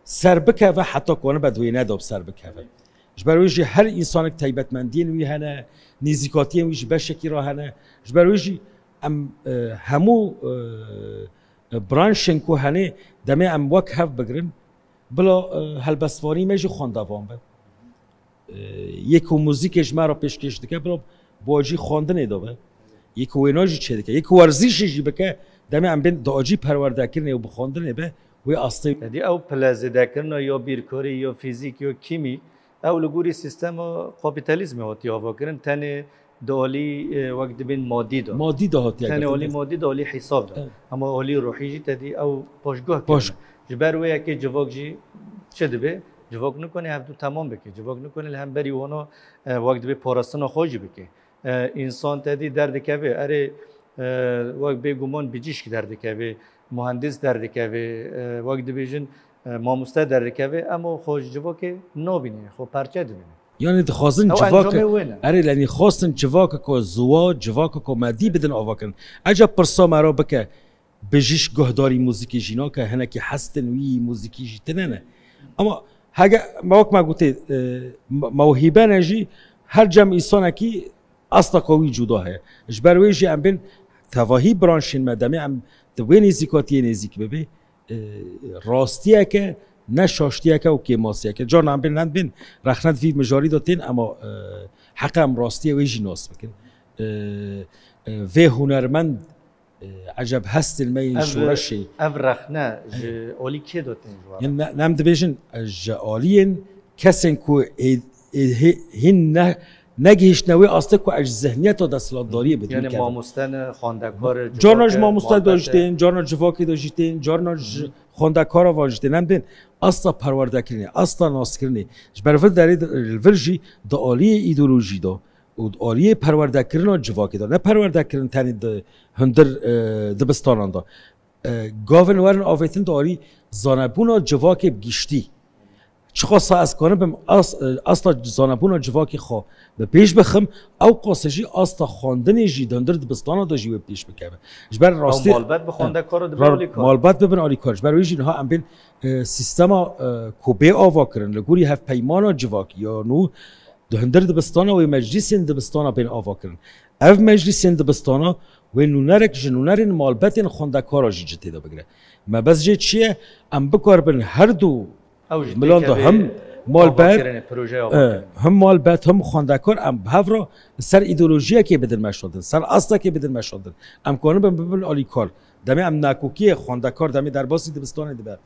ser bikeve, heta konibe di wêne de bi ser bikeve. Ji ber wê jî her însanek taybetmendiyên wî hene, nêzîkatiyên wî ji beşekî re hene. Ji ber wê jî em, e, hemû, e, e, branşên ku hene demê em wek hev bigrin, bila, e, helbestvanî me jî xwendevan be. E, yê ku muzîkê ji me re pêşkêş dike, bila bi acî xwendinê de be. Yê ku wêna jî çêdike. Yê ku werzîşê jî bike, demê em bên di acî perwerdekirinê û bi xwendinê be, wê astê. Êdî ew pile zêdekirina ya bîrkarî, ya fîzîk, ya kîmî, ew li gorî sîstema kapîtalîzmê hatiye avakirin. Tenê di alî, e, wek dibên madî de. Madî de hatiye Tenê alî girtin. Madî de, alî hîsab de. Evet. Ama alî ruhî jî tedî ew paşguh Paş- kirine. Ji ber wê yekê civak jî çi dibe? Civak nikane hevdu temam bike. Civak nikane li hemberî wana, e, wek dibê parastina xwe jî bike. E, însan tedî derdikeve, erê, e, wek bêguman bijîşk derdikeve, muhendis derdikeve, e, wek dibêjin, e, mamoste derdikeve, em xwe ji civakê nabîne, xwe perçe dibîne. Yani dixwazin Ew civaka, encamê wê ne. Erê, lenî xwestin civaka ku ziwa, civaka ku me dî bidin avakirin. Eca pirsa me re bike, bijîşk guhdarî muzîkê jî nake, hinekî hestin wî muzîkî jî tine ne. Ama hege me wek me gotê, e, me-, mewhîbe ne jî her cem însanekî asteka wî cuda heye. Ji ber wê jî em bên tevahî branşên me demê em di wê nêzîkatiyê nêzîk bibê, e, rastiyeke, ne şaştiyeke û kêmasiyeke. Carna em bên, em bên rexnet vî mijarî de tên, ema, e, heqe em rastiyê wê jî nas bikin. E, e, vê hunermend, e, eceb hestên me yên Ev, şoreşê. Ev rexne ji alî kê de tên ji we re? Em ne, em dibêjin, e, ji aliyên kesên ku ê, ê, hê-, hîn ne, negihiştine wê astê ku ez ji zihniyeta desthilatdariyê bidîm Yani kevin. Mamoste ne, xwendekar, Carna ji civak e, mamoste de malbet jî e. Tên, carna civakê de jî tên, carna ji Hı. xwendekara van jî tên. Em bên asta perwerdekirinê, asta naskirinê. Ji ber vir derê de, li vir jî di aliyê îdeolojî de û di aliyê perwerdekirina civakê de. Ne perwerdekirin tenê di hundir, e, dibistanan de. E, gavin werin avêtin di alî zanebûna civakê bi giştî. Çiqasa ez kanibim as-, e, asta zanebûna civakê xwe bi pêş bixim, ew qasê jî asta xwendinê jî di hundir dibistana de jî wê bi pêş bikeve. Ji ber Ew rastî, malbet bi e, xwendekar û dibe ra-, alîkar. Malbet bibin alîkar. Ji ber wê jî niha em bên, e, sîstema, e, ku bê avakirin, li gorî hevpeymana civakî ya nû di hundir dibistana wê meclîsên dibistana bên avakirin. Ev meclîsên dibistana wê nûnerek ji nûnerên malbetên xwendekara jî cih tê de bigire. Mebest jê çi ye? Em bikaribin her du Ew jî milan de têkevê hem malbet, avakirinê, projeya e, avakirinê. Hem malbet, hem xwendekar em bi hev re li ser îdeolojiyekê bidin meşandin, ser astekê bidin meşandin. Em kanibin bibin alîkar. Demê em nakokiyê xwendekar demê derbasî dibistanê dibe.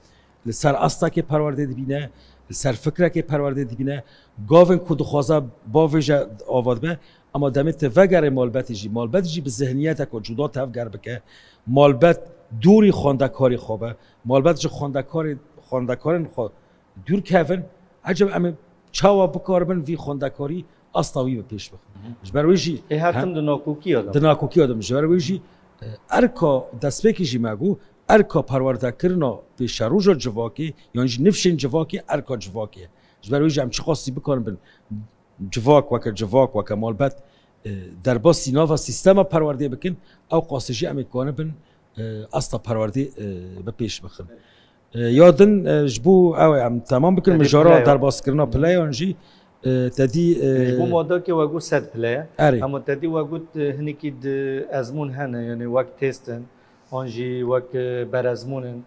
Li ser astekê perwerdê dibîne, li ser fikrekê perwerdê dibîne. Gavên ku dixwaze bavêje ava dibe, Ama demê te vegerê malbetê jî, malbet jî bi zihniyeteke cuda tevger bike, malbet dûrî xwendekarê xwe be, malbet ji xwendekarê, xwendekarên xwe dûr kevin, ecem em ê çawa bikaribin vî xwendekarî asta wî bi pêş bixin. Ji ber wê jî Ê her tim di nakokiya de. Di nakokiya de, ji ber wê jî, e, erka destpêkê jî me got, erka perwerdekirina pêşeroja civakê, yan jî nifşên civakê, erka civakê ye. Ji ber wê jî em çiqasî bikaribin civak weke civak, weke malbet, e, derbasî nava sîstema perwerdê bikin, ew qasî jî em ê kanibin, e, asta perwerdê, e, bi pêş bixin. E, ya din, e, ji bo ew ê em temam bikin, Tedî mijara pile ye. Derbaskirina pileyan jî, e, tedî, e, Ji bo madakê we got sed pile ye. Erê. Ama tedî we got, e, hinekî di ezmûn hene, yani wek test in, an jî wek, e, berezmûn in,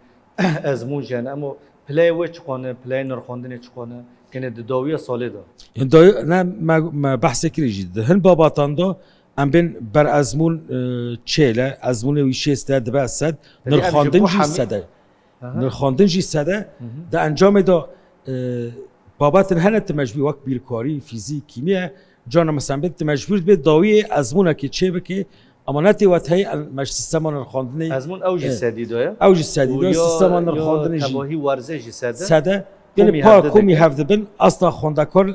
ezmûn jî hene. Ama pileyê wê çiqan e, pileyê nirxandinê çiqan e, yani di dawiya salê de. Yani dawi-, ne, me, me behsê kirî jî. Di hin babatan de em bên berezmûn, e, çêl e, ezmûnê wî şêst e, dibe sed, Tedî em ji nirxandin bo jî hemî- sed e. Aha. Nirxandin jî sed e. Hı hı. Di encamê de, e, babetin hene tu mecbûr wek bîrkarî, fîzîk, kîmya, cana mesela bê tu mecbûr dibê dawiyê ezmûnekê çê bikê, ama ne tê wet heye, me ji sîstema nirxandinê, Ezmûn ew jî e, sedî de ye. Ew jî sedî de ye, sîstema nirxandinê jî tevahî werzê jî sed e. Sed e. Komî Yani pa hevdî komî dikin. Hev dibin, asta xwendekar, e,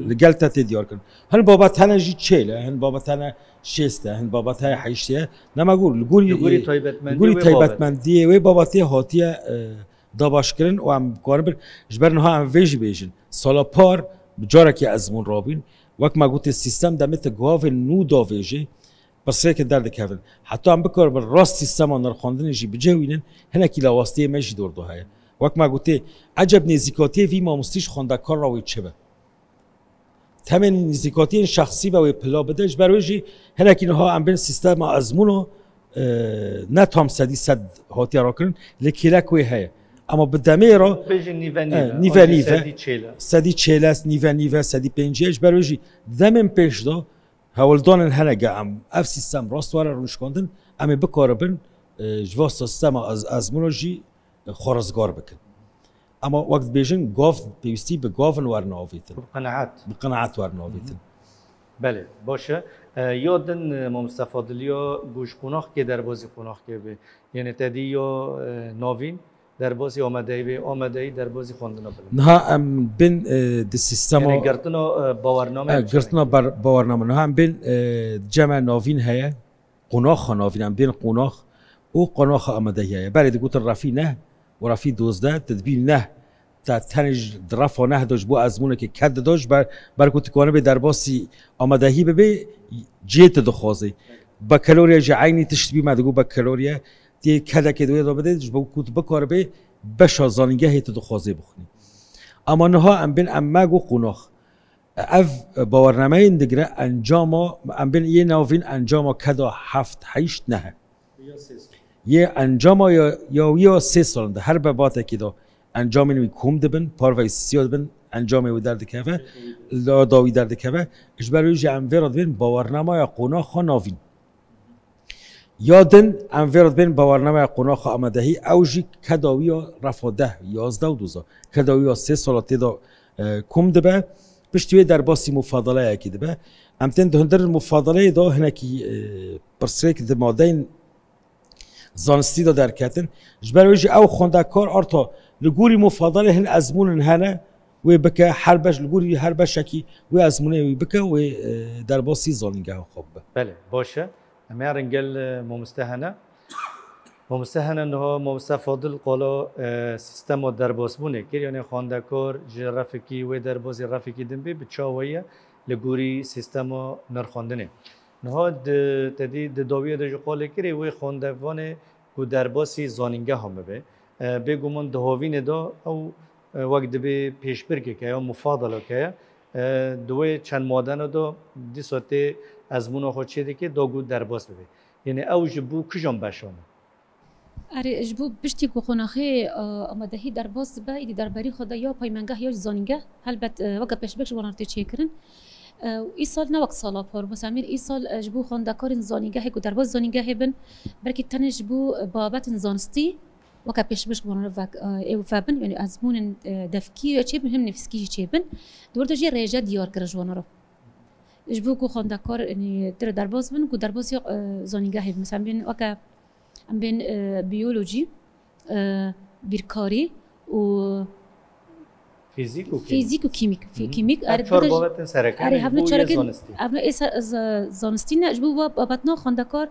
li gel te tê diyar kirin. Hin babet hene jî çêl e, hin babet hene şêst e, hin babet heye heşt e. Nema gur, li gorî, Li gorî e, taybetmendiyê li gorî wê babetê. Taybetmendiyê wê babetê hatiye, e, dabaşkirin û em karibin, ji ber niha em vê jî bêjin. Sala par bi carekê ezmûn rabîn. Wek me gotê, sîstem demê te gavên nû davêjê, pirsgirêkên derdikevin. Heta em bikaribin rast sîstema nirxandinê jî bicihwînin, hinekî lawastiyê me jî dor de heye. Wek me gotê, eceb nêzîkatiyê vî mamostî ji xwendekar re wê çi be? Temên nêzîkatiyên şexsî ve wê pila bide. Ji ber wê jî hinekî niha em bên sîstema ezmûno, e, ne tam sedî sed hatiye rakirin, lê kêlek wê heye. Ama bi demê re, Bêjin nîve nîve. E, nîve An jî nîve. Sedî çêl e. Sedî çêl e, nîve nîve, sedî pêncî ye. Ji ber wê jî demên pêş de hewldanên hene ge em ev sîstem rast were rûnişkandin, em ê bikaribin, e, ji va sîstema ez-, ezmûno jî xwe rizgar bikin. Ema wek dibêjin, gav pêwîstî bi gavin werine avêtin. Bi qenaet. Bi qenaet werine avêtin. Belê, baş e. E, ya din, e, Mamoste Fadil, ya ku ji qonaxkê derbazî qonaxkê bê. Yanî te dî ya, e, navîn derbazî amadeyî bê, amadeyî derbazî xwendina bilind. Niha em bin, e, di sîstema Yanî girtina, e, bawername E, çi girtina ber-, bawername. Niha em bin, e, cem e navîn heye. Qonaxa navîn, em bên qonax û qonaxa amadehiyê ye. Berê digotin refî neh û refî dozdeh, tu dibî neh, te tenê ji, di refa neh de ji bo ezmûnekê ked dida, ji ber, ber ku tu kanibê derbasî amadehî bibê, cihê tu dixwazê. Bakalorya jî eynî tişt bî, me digot bakalorya, tê kedekê di wê de bidê, ji bo ku tu bikaribê beşa zanîngehê tu dixwazê bixwînî. Ama niha em bên, em me got qonax. Ev bawernameyên digire encama, em bên yê navîn encama keda heft heşt neh e. Yê encama ya, ya wî ya sê salan de her bebatekî de encamên wî kom dibin, parveyê siya dibin, encamê wî derdikeve, da, da wî derdikeve. Ji ber wê jî em vê re dibên bawernamaya qonaxa navîn. Ya din, em vê re dibên bawernameya qonaxa amadehî, ew jî keda wî ya refa deh, yazdeh û dozdeh. Keda wî ya sê sala tê de, e, kom dibe, piştî wê derbasî mufadaleyekî dibe. Em tên di hundir mufadaleyê de hinekî, e, pirsgirêk di madeyên zanistî de derketin. Ji ber wê jî ew xwendekar arta li gorî mufadalê hin ezmûnin hene, wê bike, her beş, li gorî her beşekî wê ezmûnê wî bike, wê, e, derbasî zanîngeha xwe bibe. Belê, baş e. Em herin gel, e, mamoste hene. Mamoste hene niha, mamoste Fadil qala, e, sîstema derbasbûnê kir, yanî xwendekar ji refikî wê derbasî refikî din bê, bi çawa ye li gorî sîstema nirxandinê. Niha di, te dî di dawiyê de jî qalê kirê wê xwendevanê ku derbasî zanîngeha bibe. E, bêguman di havînê de ew, e, wek dibê pêşbirkeke ya mufadaleke ye. E, di wê çend madene de dîsa tê ezmûna xwe çêdike da ku derbas bibe. Yanî ew ji bo kijan beşan e? Erê, ji bo piştî ku qonaxê, e, amadehî derbas dibe, îdî derberî xwe de ya peymengeh ya jî zanîngeh, helbet, e, weke pêşbirk ji wan re tê çêkirin. E, û îsal ne wek sala par, mesela, em ê îsal, e, ji bo xwendekarên zanîngehê ku derbas zanîngehê bin, belkî tenê ji bo, e, babetên zanistî weke pêşbirk ji wan re vek-, e, ê vebin, yanî ezmûnên, e, devkî ya çêbin, him nivîskî jî çêbin. Di wir de jî rêje diyar kirin ji wan re. Ji bo ku xwendekar, yanî, tire derbas bin, ku derbasî, e, zanîngehê bin. Mesela bên weke em bên, e, biyolojî, e, bîrkarî û Fîzîk û kîmîk. Fîzîk û kîmîk. Fî-, Hı hı. kîmîk, Ev erê, çar dirêj-, babetên sereke erê, ne, hevno bu yê çarekê, zanistî. Hevno ê ser-, z-, zanistî ne, ji bo va-, babetna xwendekar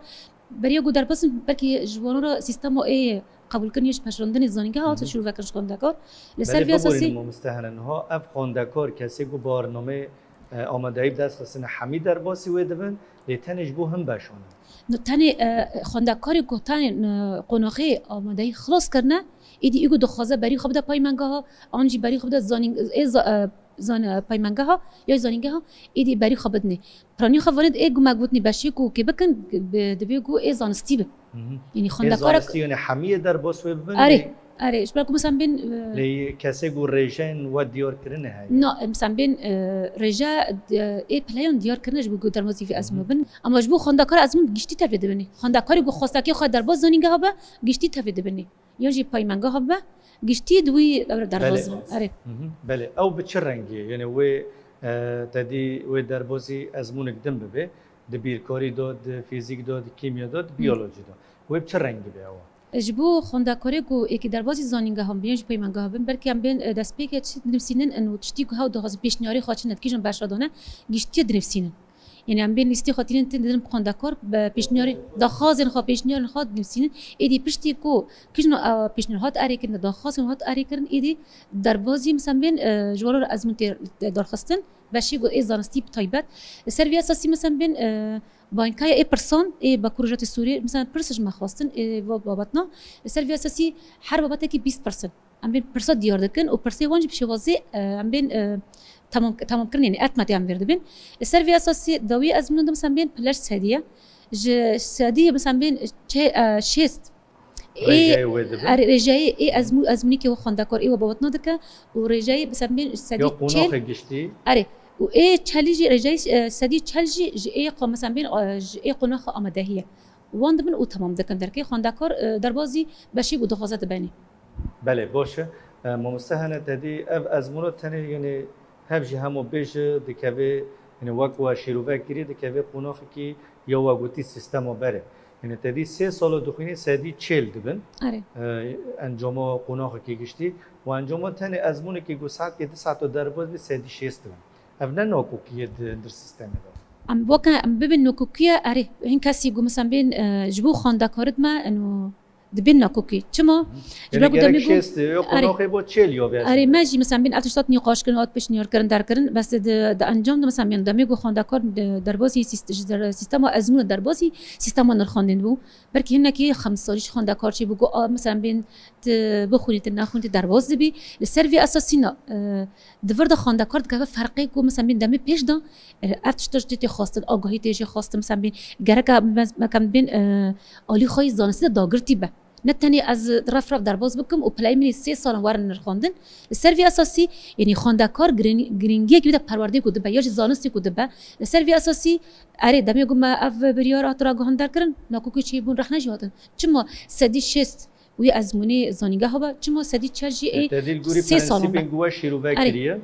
beriya ku derbas bin, belkî ji wan re sîstema ê qebûlkirinê ji pejirandinê zanîngeha hate Hı hı. şîrovekirin ji xwendekar. Li ser Belê vê esasî biborînin mamoste hene niha ev xwendekar kesê ku barnameyê, e, amadeyî bi dest xistine hemî derbasî wê dibin, lê tenê ji bo hin beşan in. No, tenê, e, xwendekarê ku tenê, e, qonaxê amadeyî xilas kirine, êdî ê ku dixwaze berî xwe bide paymengeha, an jî berî xwe bide zanîn-, ê za-, e, zan-, e, paymengeha ya zanîngeha, êdî berî xwe bidinê. Piranî xwe vanê ê ku me gotinî beşê ku kê bikin, bi-, divê ku ê zanistî bin. Hı hı. Yanî Ê xwendekara zanistî, yanî hemiyê derbas wê bibin, Erê, lê erê. Ji ber ku mesela bên, e, lê kesê ku rêjeyên we diyar kirine heye. Na, e, mesela bên, e, rêje, e, ê pileyan diyar kirine ji bo ku derbasî vê Hı hı. ezmûnê bin. Ama ji bo xwendekara ezmûn giştî tevlê dibinê. Xwendekarê ku xwestekê xwe derbas zanîngeha be, giştî tevlê dibinê. Yan jî paymengeha be, giştî di wî derbas Belê. bin. Erê. Hı hı. Belê. Ew bi çi rengî ye? Yanî wê, e, te dî wê derbasî ezmûnek din bibe. Di bîrkarî de, di fîzîk de, di kîmya de, di Hı. biyolojî de. Wê bi çi rengî be ew? Ji bo xwendekarê ku êkî derbasî zanîngehan bin, yan jî peymangeha bin, belkî em bên, e, destpêkê çi dinivîsînin, û tiştî ku hew dixwazin pêşniyarê xwe çi ne, di kîjan beşa de ne, giştî dinivîsînin. Yanî em bên lîstê xwe tînin, tên didin xwendekar, be pêşniyarê, daxwazên xwe, pêşniyarên xwe dinivîsînin. Êdî piştî ku kîjan, e, pêşniyar hat erêkirin, daxwazên hat erêkirin, êdî derbazî, mesela bên, e, ji wan re ezmûn tê darxistin. Beşê ku ê zanistî bi taybet. Li ser vî esasî, mesela bên, e, bankaya ê pirsan ê Bakur Rojatê Sûriyê, mesela pirs ji me xwestin, ê va babetna. Li ser vî esasî her babetekî bîst pirs in. Em bên pirsa diyar dikin û pirsê wan jî bi şêwazê, e, em bên, e, tamam, tamamkirin, yanî etmetê em vêr dibin. Li ser vî esasî dawî ezmûnan de, mesela bên pileş sedî ye. Ji sedî, mesela bên çe-, e, şêst Ê, Rêjeyê wê dibe. Erê, rêjeyê ê ezmû-, ezmûnekê we xwendekar ê we bawetna dike û rêjeyê, mesela bên sedî Ya çel qonaxê giştî. Erê, û ê çelî jî, rêjeyê, e, sedî çel jî ji ê qo-, mesela bên, e, ji ê qonaxa amadehî ye. Wan dibin û temam dikin derkê. Xwendekar, e, derbazî beşê ku dixwaze dibenê. Belê, baş e. E, mamoste hene te dî ev ezmûna tenê, yanî hev jî hemo bêje dikeve, yanî wek we şîrovek kiriye dikeve qonaxekî ya we gotî sîstema berê. Yanî te dî sê sala dixwînî sedî çêl dibin. Erê. E, encama qonaxekî giştî û encama tenê ezmûnekî ku saetkê du saeta derbas bî sedî şêst dibin. Ev ne nakokî ye di hundir sîstemê de. Em weke em bibin nakokî ye, erê, hin kesî ku, mesela bên, e, ji bo xwendekarit me, eno, dibin nakokî. Çima? Ji Yanî ber ku gerek demê ku şêst ya Erê. qonaxê bo çêl ya vê Erê, ezmûnê. me jî, mesela bên, ev tişta hat nîqaş kirin, hat pêşniyar kirin, der kirin, bes di, di encam de, mesela bên, demê ku xwendekar, e, derbasî sîst-, ji der-, sîstema ezmûn derbasî, sîstema nirxandin bû. Belkî hinekî xemsarî ji xwendekar çêbû ku, a, mesela bên, tu bixwînî, tu nexwînî, tu derbas dibî. Li ser vê esasî na, e, di vir de xwendekar dikeve ferqê ku, mesela bên, demê pêş de, e, ev tişt tê xwestin, agahî tê jê xwestin, mesela bên, gereka me-, mekem bên, e, alî xwe yî zanistî de dagirtî be. Ne tenê ez ref ref derbas bikim û pileyê min ê sê salan werin nirxandin. Li ser vê esasî, yanî xwendekar girin-, girîngiyek wî de perwerdeyê ku dibe, ya jî zanistê ku dibe. Li ser vê esasî, erê, demê ku me ev biryar hat ragihandar kirin, nakokî çêbûn rexne jî hatin. Çima sedî şêst wî ezmûnê zanîngeha be, çima sedî çel jî ê Te dî li gorî sê salan be? prensîbên ku we şîrove Erê. kiriye,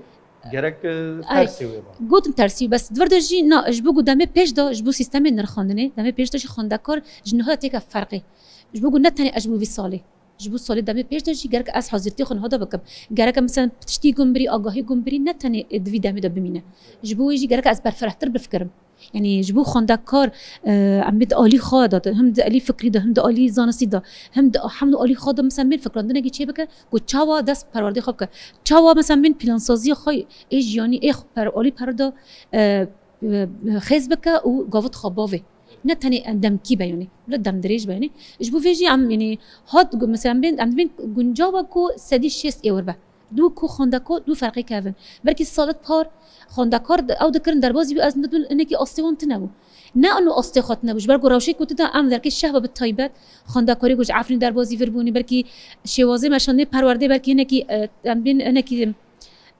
gerek, e, Erê. tersê wê be. Gotin tersî, bes di vir de jî na, ji bo ku demê pêş de, ji bo sîstemê nirxandinê, demê pêş de jî xwendekar ji niha têke ferqê. Ji bo ku ne tenê ez ji bo vî salê, ji bo salê demê pêş de jî gerek ez hazirtiyê xwe niha de bikim. Gerek, mesela, tiştî gum birî, agahî gum birî, ne tenê di vî demê de bimîne. Ji bo wê jî gerek ez berfirehtir bifikirim. Yanî ji bo xwendekar, e, em bê di alî xwe de, him di alî fikrî de, him di alî zanistî de, him di, hem di alî xwe de, mesela, bên fikrandinekî çêbike ku çawa dest perwerdê xwe bike. Çawa, mesela, bên plansaziya xwe ê jiyanî ê xwe per-, alî pere de, e, e, xêz bike û gavit xwe bavê. Ne tenê em demkî be, yanî, bila demdirêj be, yanî. Ji bo vê jî em, yanî, hat, mesela, bên, em dibên guncawa ku sedî şêst ê wir be. Dû ku xwendekar, dû ferqê kevin. Belkî salet par xwendekar di-, ew dikirin derbazî wî, ez ne dû hinekî astê wan tune bû. Ne eno astê xwe tune bû. Ji ber ku rewşê ku tu de em derkê şehba bi taybet xwendekarê ku ji Efrîn derbazî vir bûnî, belkî şêwazê meşandê perwerdê, belkî hinekî, e, em bên hinekî,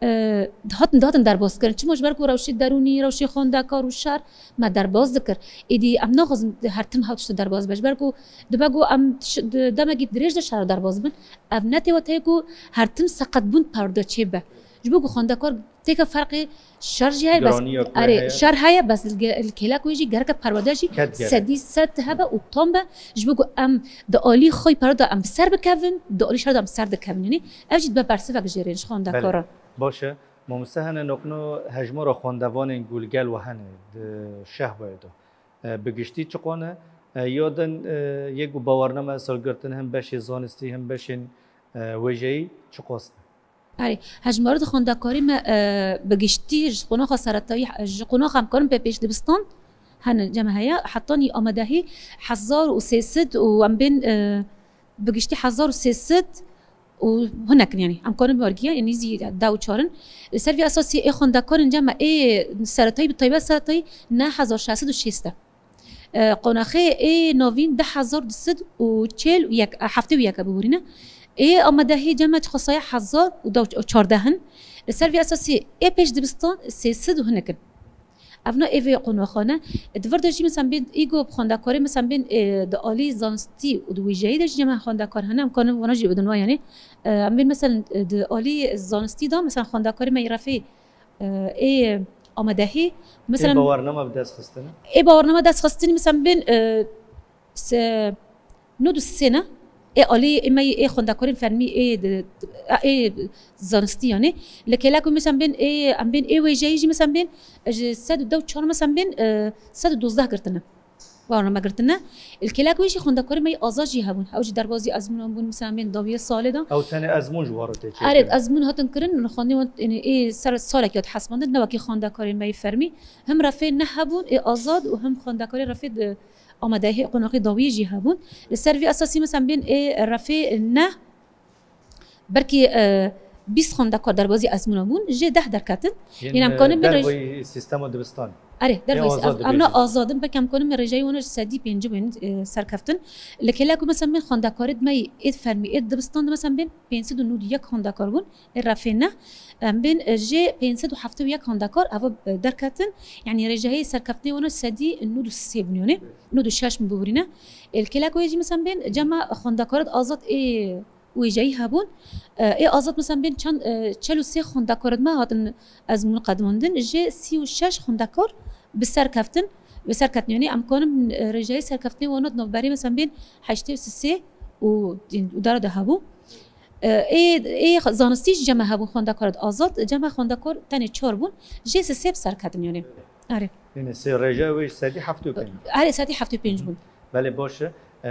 e, dihatin, dihatin derbas kirin. Çima? Ji ber ku rewşê derûnî, rewşê xwendekar û şer me derbas dikir. Êdî em naxwazin her tim hew tişt derbas be. Ji ber ku dibe ku em tiş-, di demekî dirêj de şer derbas bin. Ev ne tê weteyê ku her tim seqetbûn perde çêbe. Ji bo ku xwendekar Têka ferqê şer jî heye, bes Giraniya ku erê heye. Şer heye, bes li ge-, li kêlek wê jî gereke perwerde jî Ket gerek. Sedî sed hebe û tam be, ji bo ku em di alî xwe pere de em bi ser bikevin, di alî şer de em bi ser dikevin. Yanî ev jî dibe bersivek jê re ji xwendekaran. Belê. Baş e. Mamoste, hene nokno hejmara xwendevanên ku li gel we hene di Şehbayê de, e, bi giştî çiqas ne? E, ya din, e, yê ku bawername salgirtin, him beşê zanistî, him beşên, e, wêjeyî çiqas ne? Erê, hejmara di xwendekarê me, e, bi giştî ji qonaxa seretayî, ji qonaxa em karin pê pêş dibistan hene cem heye, hetanî amadehî hezar û sê sed û em bên, e, bi giştî hezar û sê sed û hinek in, yanî em karin wergiya, yanî nêzî deh û çar in. Li ser vî esasî ê xwendekarin cem me ê seretayî, bi taybet seretayî neh hezar şeş sed û şêst e. E, qonaxê ê navîn deh hezar du sed û çil û yek, e, heftê û yek e, biborîne. Ê amadehî cem me çiqasaya hezar û deh û çardeh in. Li ser vî esasî ê pêş dibistan sê sed û hinek in. Evna ê vê qonaxane. Di vir de jî, mesela, bên îgo bi xwendekarê, mesela, bên, e, di alî zanistî û di wêjeyî de jî cem me xwendekar hene. Em karin vana jî bidin wa, yanî. E, em bên, mesela, di alî zanistî de, mesela, xwendekarê me yê refê, e, ê amadehî, mesela, Ê bawername bi dest xistine? Ê bawername dest xistinî, mesela, bên, e, se-, nod û sê ne? Ê alî, ê me, ê xwendekarên fermî, ê di, ê zanistî, yanî. Li kêlek wê, mesela, bên ê, em bên ê wêjeyî jî, mesela, bên ji sed û deh û çar, mesela, bên, e, sed û dozdeh girtine. Bawername girtine. Li kêlek wê jî xwendekarên me yê azad jî hebûn. Ew jî derbazî ezmûnan bûn, mesela, bên dawiya salê de. Ew tenê ezmûn ji wan re tê çêkirin? Erê, ezmûn hatin kirin, xwendê wan, yanî, ê ser salek ya dihesibandin, ne wekî xwendekarên me yê fermî. Him refê neh hebûn, ê azad û him xwendekarê refê di amadehî qonaxê dawiyê jî hebûn. Li ser vî esasî, mesela, bên ê refê neh, belkî, e, bîst xwendekar derbazî ezmûna bûn, jê deh derketin. Yên, Yên em e, kanin bin derveyî sîstema dibistanê. Erê, Ê derveyî azad ev, dibêjin. Evna azad in, belkî em kanin bin rêjeyê wan ji sedî pêncî bên, e, serkeftin. Li kêlek wê, mesela, bên xwendekarê me ê fermî, ê dibistan de, mesela, bên pênc sed û nod û yek xwendekar bûn. Ê refê neh, em bên, e, jê pênc sed û heftê û yek xwendekar eva, e, derketin, yanî rêjehiyê serkeftinê wana sedî nod û sê bûn, yanî nod û şeş min biborîne. Ê li kêlek wê jî, mesela, bên cem me xwendekaret azad ê wêjeyî hebûn. E, ê azad, mesela, bên çend, e, çel û sê xwendekaret me hatin ezmûn qedimandin, jê sî û şeş xwendekar bi ser keftin, bi ser ketin, yanî em kanin, e, rêjehiyê serkeftinê wana di navberê, mesela, bên heştê û sê û, û dara de hebû. E, ê, ê zanistî jî cem me hebûn xwendekaret azad, cem me xwendekar tenê çar bûn, jê sisê bi ser ketin, yanî. Erê. Yanî sê rêje wê ji sedî heftê û pênc. Erê, sedî heftê û pênc bûn. Belê, baş e. E,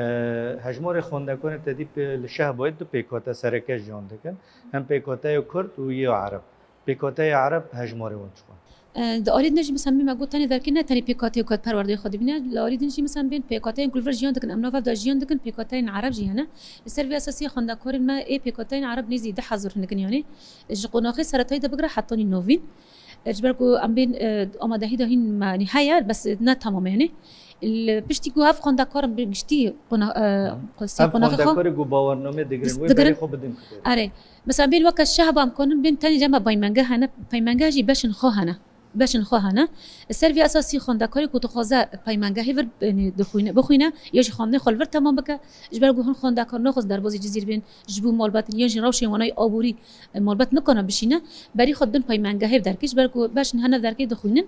hejmarê xwendekarên te dî pê-, li Şehbayê du pêkhate sereke jiyan dikin. Hem pêkhateya Kurd û yê Ereb. Pêkhateya Ereb hejmarê wan çiqas? E, di alî din jî, mesela, me got tenê derkê ne tenê pêkhateyê ku perwerdeyê xwe dibîne, li alî din jî, mesela, bên pêkhateyên ku li vir jiyan dikin, em nava de jiyan dikin, pêkhateyên Ereb jî hene. Li ser vê esasî xwendekarên me ê pêkhateyên Ereb nêzî deh hezar hinek in, yanî ji qonaxê seretayî de bigire hetanî navîn. E, ji ber ku em bên, e, amadehî de hîn me, yanî, heye, bes ne tamam e, yanî. Li piştî ku ev xwendekarin bi giştî qona-, e, Hı. qosê Ev qonaxê xwe xwendekarê ku bawernamê digirin, wê digirin. Berê xwe bidin ku. Erê. Mesela, bên weke Şehba em kanin bên tenê cem me peymengeh hene, peymengeh jî beşên xwe hene. Beşên xwe hene. Ser vî esasî xwendekarê ku dixwaze peymengehê vir, yanî, dixwîne, bixwîne, ya jî xwendinê xwe li vir temam bike, ji ber ku hin xwendekar naxwazin derbazî Cizîr bên, ji bo malbetên yan jî rewşên wana yê aborî, e, malbet nikane bişîne, berî xwe din peymengehê derkê, ji ber ku beşên hene derkê dixwînin.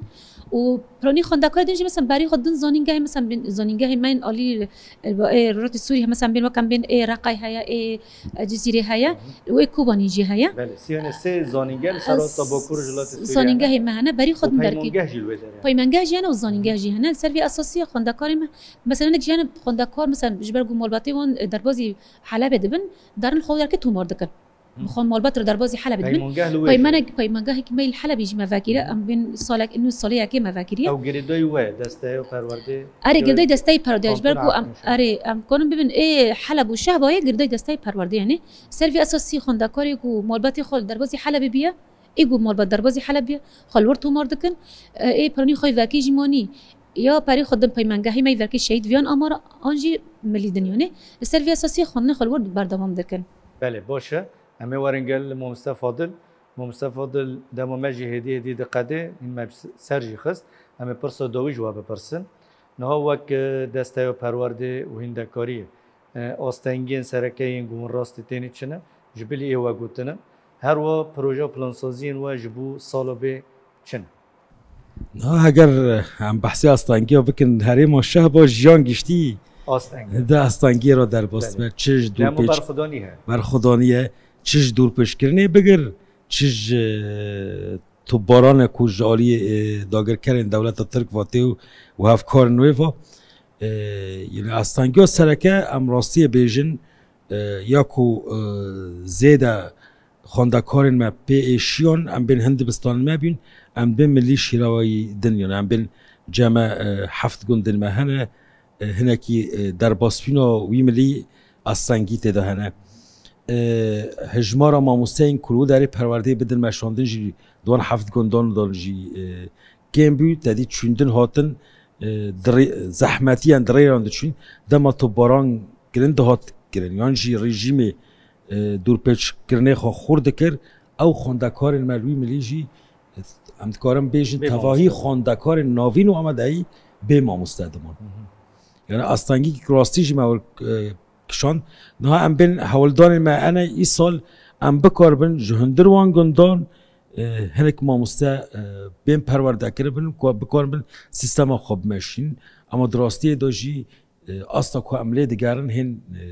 Û piranî xwendekarê din jî, mesela, berî xwe din zanîngehê, mesela, bên zanîngehê me yên alî, e, ê Rojhilatê Sûrî, mesela, bên weke em bên ê Reqay heye, ê, e, Cizîrê heye, Hı hı. û ê Kobanî jî heye. Belê, sî, yanî sê zanîngeh li ser asta Bakur Rojhilatê Sûrî hene. Zanîngehê me hene, berî xwe Û din derkê. Peymangeh jî li wê derê hene. Peymengeh jî hene û zanîngeh Hı hı. jî hene. Li ser vî esasî xwendekarê me, mesela, hinek jî hene xwendekar, mesela, ji ber ku malbatê wan, e, derbazî Helebê dibin, derin xwe derkê tomar dikin. Hı. Bi xwe malbat re derbazî Helebê dibin. Peymangeh li wê Peymanek-, jî. Peymangehek me li Helebê jî me vekiriye, Hı hı. em bên salek, inu salê yekê me vekiriye. Ew girêdayî we, desteya perwerdê? Erê, girêdayî desteyê perwerdê, ji ber ku em, Hakim Şah. Erê, em kanin bibin, ê Heleb û Şehbayê girêdayî desteyê perwerdê, yanî. Ser vî esasî xwendekarê ku malbatê xwe li derbazî Helebê biye, ê ku malbat derbazî Helebê ye, xwe li wir tomar dikin, ê, ê piranî xwe vekê jî manî, ya perê xwe din peymangehê me yê vekê şehîd viyan amar an jî milî din, yanî. Li ser vî esasî xwendinê xwe li wir berdewam dikin. Belê, baş e. Em ê werin gel Mamoste Fadil. Mamoste Fadil, dema me jî hêdî hêdî diqedê, hîn me ser jî xist. Em ê pirsa dawî ji we bipirsin. Niha wek, e, desteya perwerdê û hîndekariyê, e, astengiyên sereke yên ku hûn rastî tênê çi ne, ji bilî ê we gotine. Her wa proje plansaziyên we ji bo sala bê çi ne? Niha heger em behsê astengiya bikin, herêma Şehba jiyan giştî Astengî. De astengiyê re derbas dibe. Çi ji dûr pêç berxwedanî ye, çi ji dûrpêçkirinê bigir, çi ji, e, topbarane ku ji aliyê, e, dagirkerên dewleta Tirk ve tê û hevkarên wê ve. E, yani astengiya sereke em rastiyê bêjin, e, ya ku, e, zêde xwendekarên me pê êşiyan, em bên hin dibistanên me bîn, em bên milî şîrawayî din, yani em bên ceme, e, heft gundên me hene, e, hinekî, e, derbasbûna wî milî astengî tê de hene. E, hijmara mamosteyên ku li derê perwerdeyê bidin meşandin jî di wan heft gundan de jî, e, kêm bû, tedî çûndin hatin, e, di rê-, zehmetiyan di rêran diçûn, dema topbaran kirin dihat kirin. Yan jî rejîmê, e, dûrpêçkirinê xwe xurt dikir, ew xwendekarên me li wî milî jî, e, em dikarin bêjin, tevahî xwendekarên navîn û amadeyî bê mamoste diman. Yani astengî rastî jî me wir, e, kişand. Niha em bên hewldanên me hene îsal em bikaribin ji hundir wan gundan, e, hinek mamoste, e, bên perwerde kiribin ku bikaribin sîstema xwe bimeşînin. Ama di rastiyê de jî, e, asta ku em lê digerin hên, e,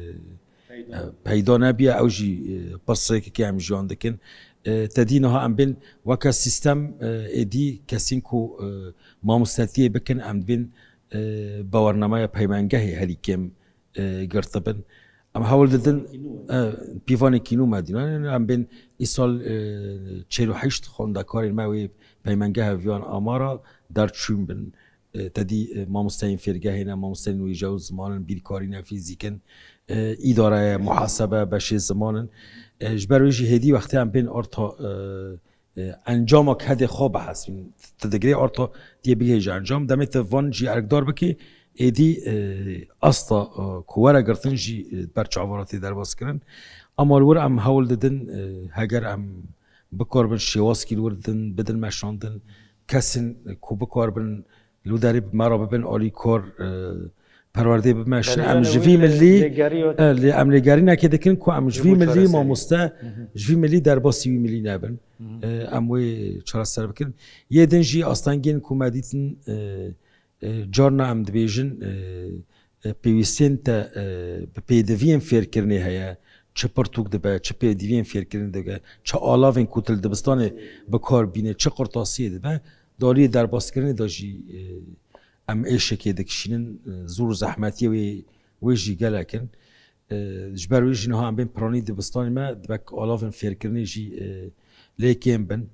e, peyda nebiye, ew jî, e, pirsêkekê em jiyan dikin. E, tedî niha em bên weke sîstem, e, êdî kesên ku, e, mamostetiyê bikin, em dibên, e, bawernameya peymengehê herî kêm, e, girtibin. Em hewl didin, e, pîvanekî nû me dînan. Em bên îsal, e, çêr û heşt xwendekarên me wê peymengeha viyan amara derçûn bin. E, tedî, e, mamosteyên fêrgehê ne, mamosteyên wêje û ziman in, bîrkarî ne, fîzîk in, e, îdare ye, muhasebe, beşê ziman in. E, ji ber wê jî hêdî wextê em bên orta, e, e, encama kedê xwe bihesibîn. Tu digirê orta diyê bigihêje encam. Demê tu van jî erkdar bikî, êdî, e, asta, e, ku were girtin jî, e, ber çavara tê derbas kirin. Ama li wir em hewl didin, e, heger em bikaribin şêwazkî li wir didin, bidin meşandin, kesên ku bikaribin li derê me re bibin alîkar, e, perwerdê bimeşin. Em ji vî milî, e, lê em lêgerînekê dikin ku em ji vî milî mamoste, ji vî milî derbasî wî milî nebin. E, em wê çareser bikin. Yê din jî astengên ku me dîtin, e, e, carna em dibêjin, e, e, pêwîstên te, e, bi pêdiviyên fêrkirinê heye, çi pirtûk dibe, çi pêdiviyên fêrkirinê dibe, çi alavên ku tu li dibistanê bi kar bîne, çi qurtasiyê dibe, di aliyê derbaskirinê de jî, e, em êşekê dikişînin, e, zor û zehmetiyê wê, wê jî gelek in. E, ji ber wê jî niha em bên piranî dibistanê me, dibek alavên fêrkirinê jî, e, lê kêm bin.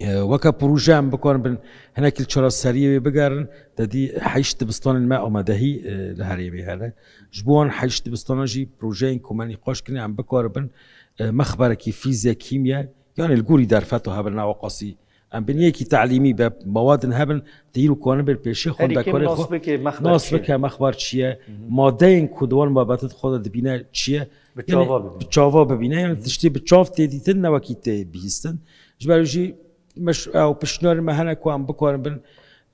E, weke proje em bikarin bin hinekî li çareseriyê wê bigerin, te dî heşt dibistanên me amadehî, e, li herêmê hene. Ji bo wan heşt dibistana jî projeyên ku me nîqaş kirin em bikaribin, e, mexberekî fîzye, kîmye, yanî li gorî derfeto hebin, ne waqasî. Em bin yekî telîmî be, mawadin hebin, te îro kanibin pêşê xwendekarê xwe nas bike mexber çi ye, madeyên ku di wan mabetin xwe de dibîne çi ye. Bi çava bibîne. Bi çava bibîne, yani tiştê bi çav tê dîtin, ne wekî tê bihîstin. Ji ber jî meş-, ew pişniyarên me hene ku em bikarin bin,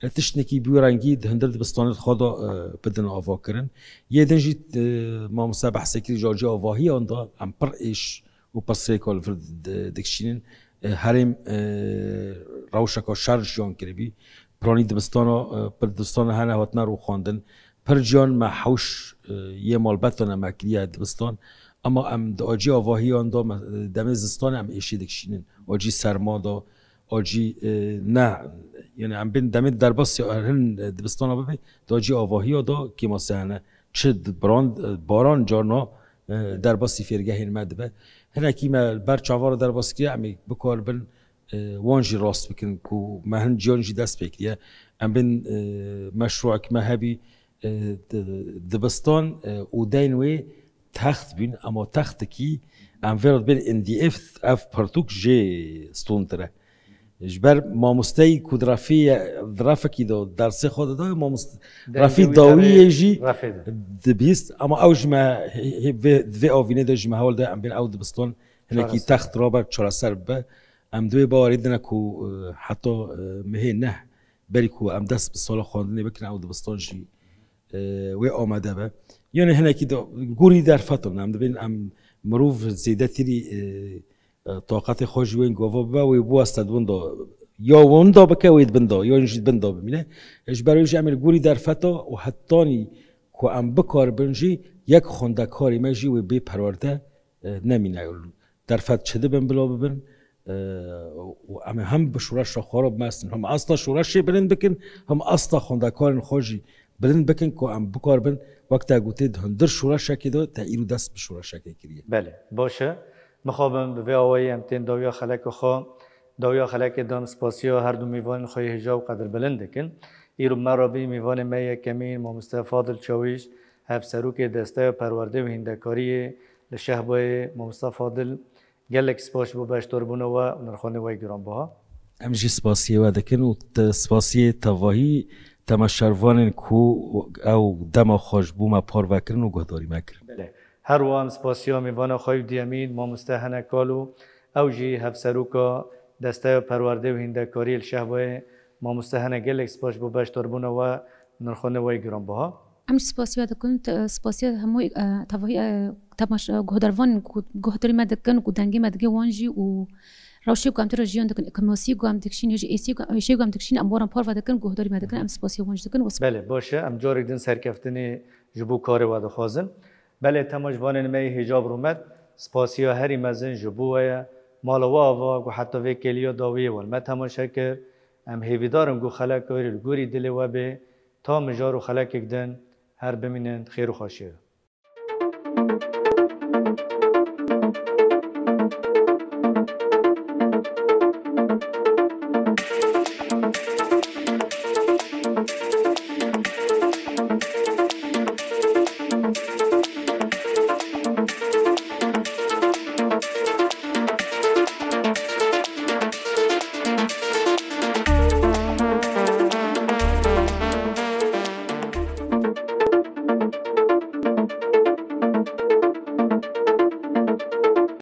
e, tiştekî bi wî rengî di hundir dibistanên xwe de, e, bidin avakirin. Yê din jî, e, mamoste behsê kir, ji acî avahiyan de em pir êş û pirsêka li vir di-, dikişînin. E, herêm, e, rewşeka şer jiyan kiribî. Piranî dibistana, e, pir dibistana hene hatine rûxandin. Pir ciyan me hewş, e, yê malbetane me kiriye dibistan. Ama em di acî avahiyan de me, demê zistanê em êşê dikişînin. Acî serma de, acî, e, ne, yani em bên demê derbas hin, e, dibistana bibe, di acî avahiya de kêmasî hene. Çi di biran, e, baran carna, e, derbasî fêrgehên me dibe. Hinekî me ber çavara derbas kiriye, em ê bikaribin, e, wan jî rast bikin ku me hin ciyan jî dest pê kiriye. Em bên, e, meşrûek me hebî, e, di-, dibistan, e, û deyn wê text bîn, ama textekî em vê re dibên N D F, ev pirtûk jê stontir e. Ji ber mamosteyî ku di refê ye, di refekî de dersê xwe dide, mamoste-, refî dawî yê jî dibîst, ama ew ji me hê-, hê-, vê, di vê avînê de ji me hewl de em bên ew dibistan hinekî text rabe çareser bibe. Em di wê bawerê de ne ku, e, heta, e, mehê neh, berî ku em dest bi sala xwendinê bikin, ew dibistan jî, e, wê amade be. Yani hinekî de gorî derfetin, em dibên em mirov zêdetirî, e, E, taqetê xwe ji wê gava bibe, wê biweste di winda. Ya winda bike, wê di bin da, yan jî di bin da bimîne. E, ji ber wê jî em ê li gorî derfeta û hetanî ku em bikaribin jî yek xwendekarê me jî wê bê perwerde, e, nemîne. Derfet çi dibin bila bibin, e, û em ê hem bi şoreşa xwe re bimestin, hem asta şoreşê bilind bikin, hem asta xwendekarên xwe jî bilind bikin ku em bikaribin, wek te gotê, di hundir şoreşekê de te îro dest bi şoreşekê kiriye. Belê, baş e. Mixabin bi vê awayî em tên dawiya xeleka xwe. Dawiya xelekê de em spasiya her du mîvanên xwe yê hêja û qedirbilind dikin. Îro me re bî mîvanê me yekemîn, mamoste Fadil Çawîş, hevserokê Desteya Perwerdê û Hîndekariyê li Şehbayê. Mamoste Fadil, gelek spas ji bo beşdarbûna we û nirxandina we yê giranbiha. Em jî spasiyê we dikin û te-, spasiyê tevahî temaşervanên ku ew dema xwe ji bo me parve kirin û guhdarî me kirin. Belê. Her wiha em spasiya mêvana xwe yê duyemîn, mamoste Hene Kalo, ew jî hevseroka Desteya Perwerdê û Hîndekariyê li Şehbayê. Mamoste Hene, gelek spas ji bo beşdarbûna we, nirxandina we yê giranbiha. Em jî spasiya dikin, te-, spasiya hemû, e, tevahî, e, temaş-, e, guhdarvanên ku guhdarî me dikin, ku dengê me digê wan jî û rewşê ku em tê re jiyan dikin, ekomasî ku em dikişîn, hêj-, êsî ku, êşê ku em dikişîn, em waran parve dikin, guhdarî me dikin, em spasiya wan jî dikin. Belê, baş e, em carek din serkeftinê ji bo karê we dixwazin. Belê, temaşvanên me yê hêja bi rûmet, spasiya herî mezin ji bo we ye. Mala we ava ku heta vê kêliya dawiyê we li me temaşe kir. Em hêvîdar in ku xeleka wê li gorî dilê we bê. Ta mijar û xelekek din her bimînin di xêr û xweşiyê de.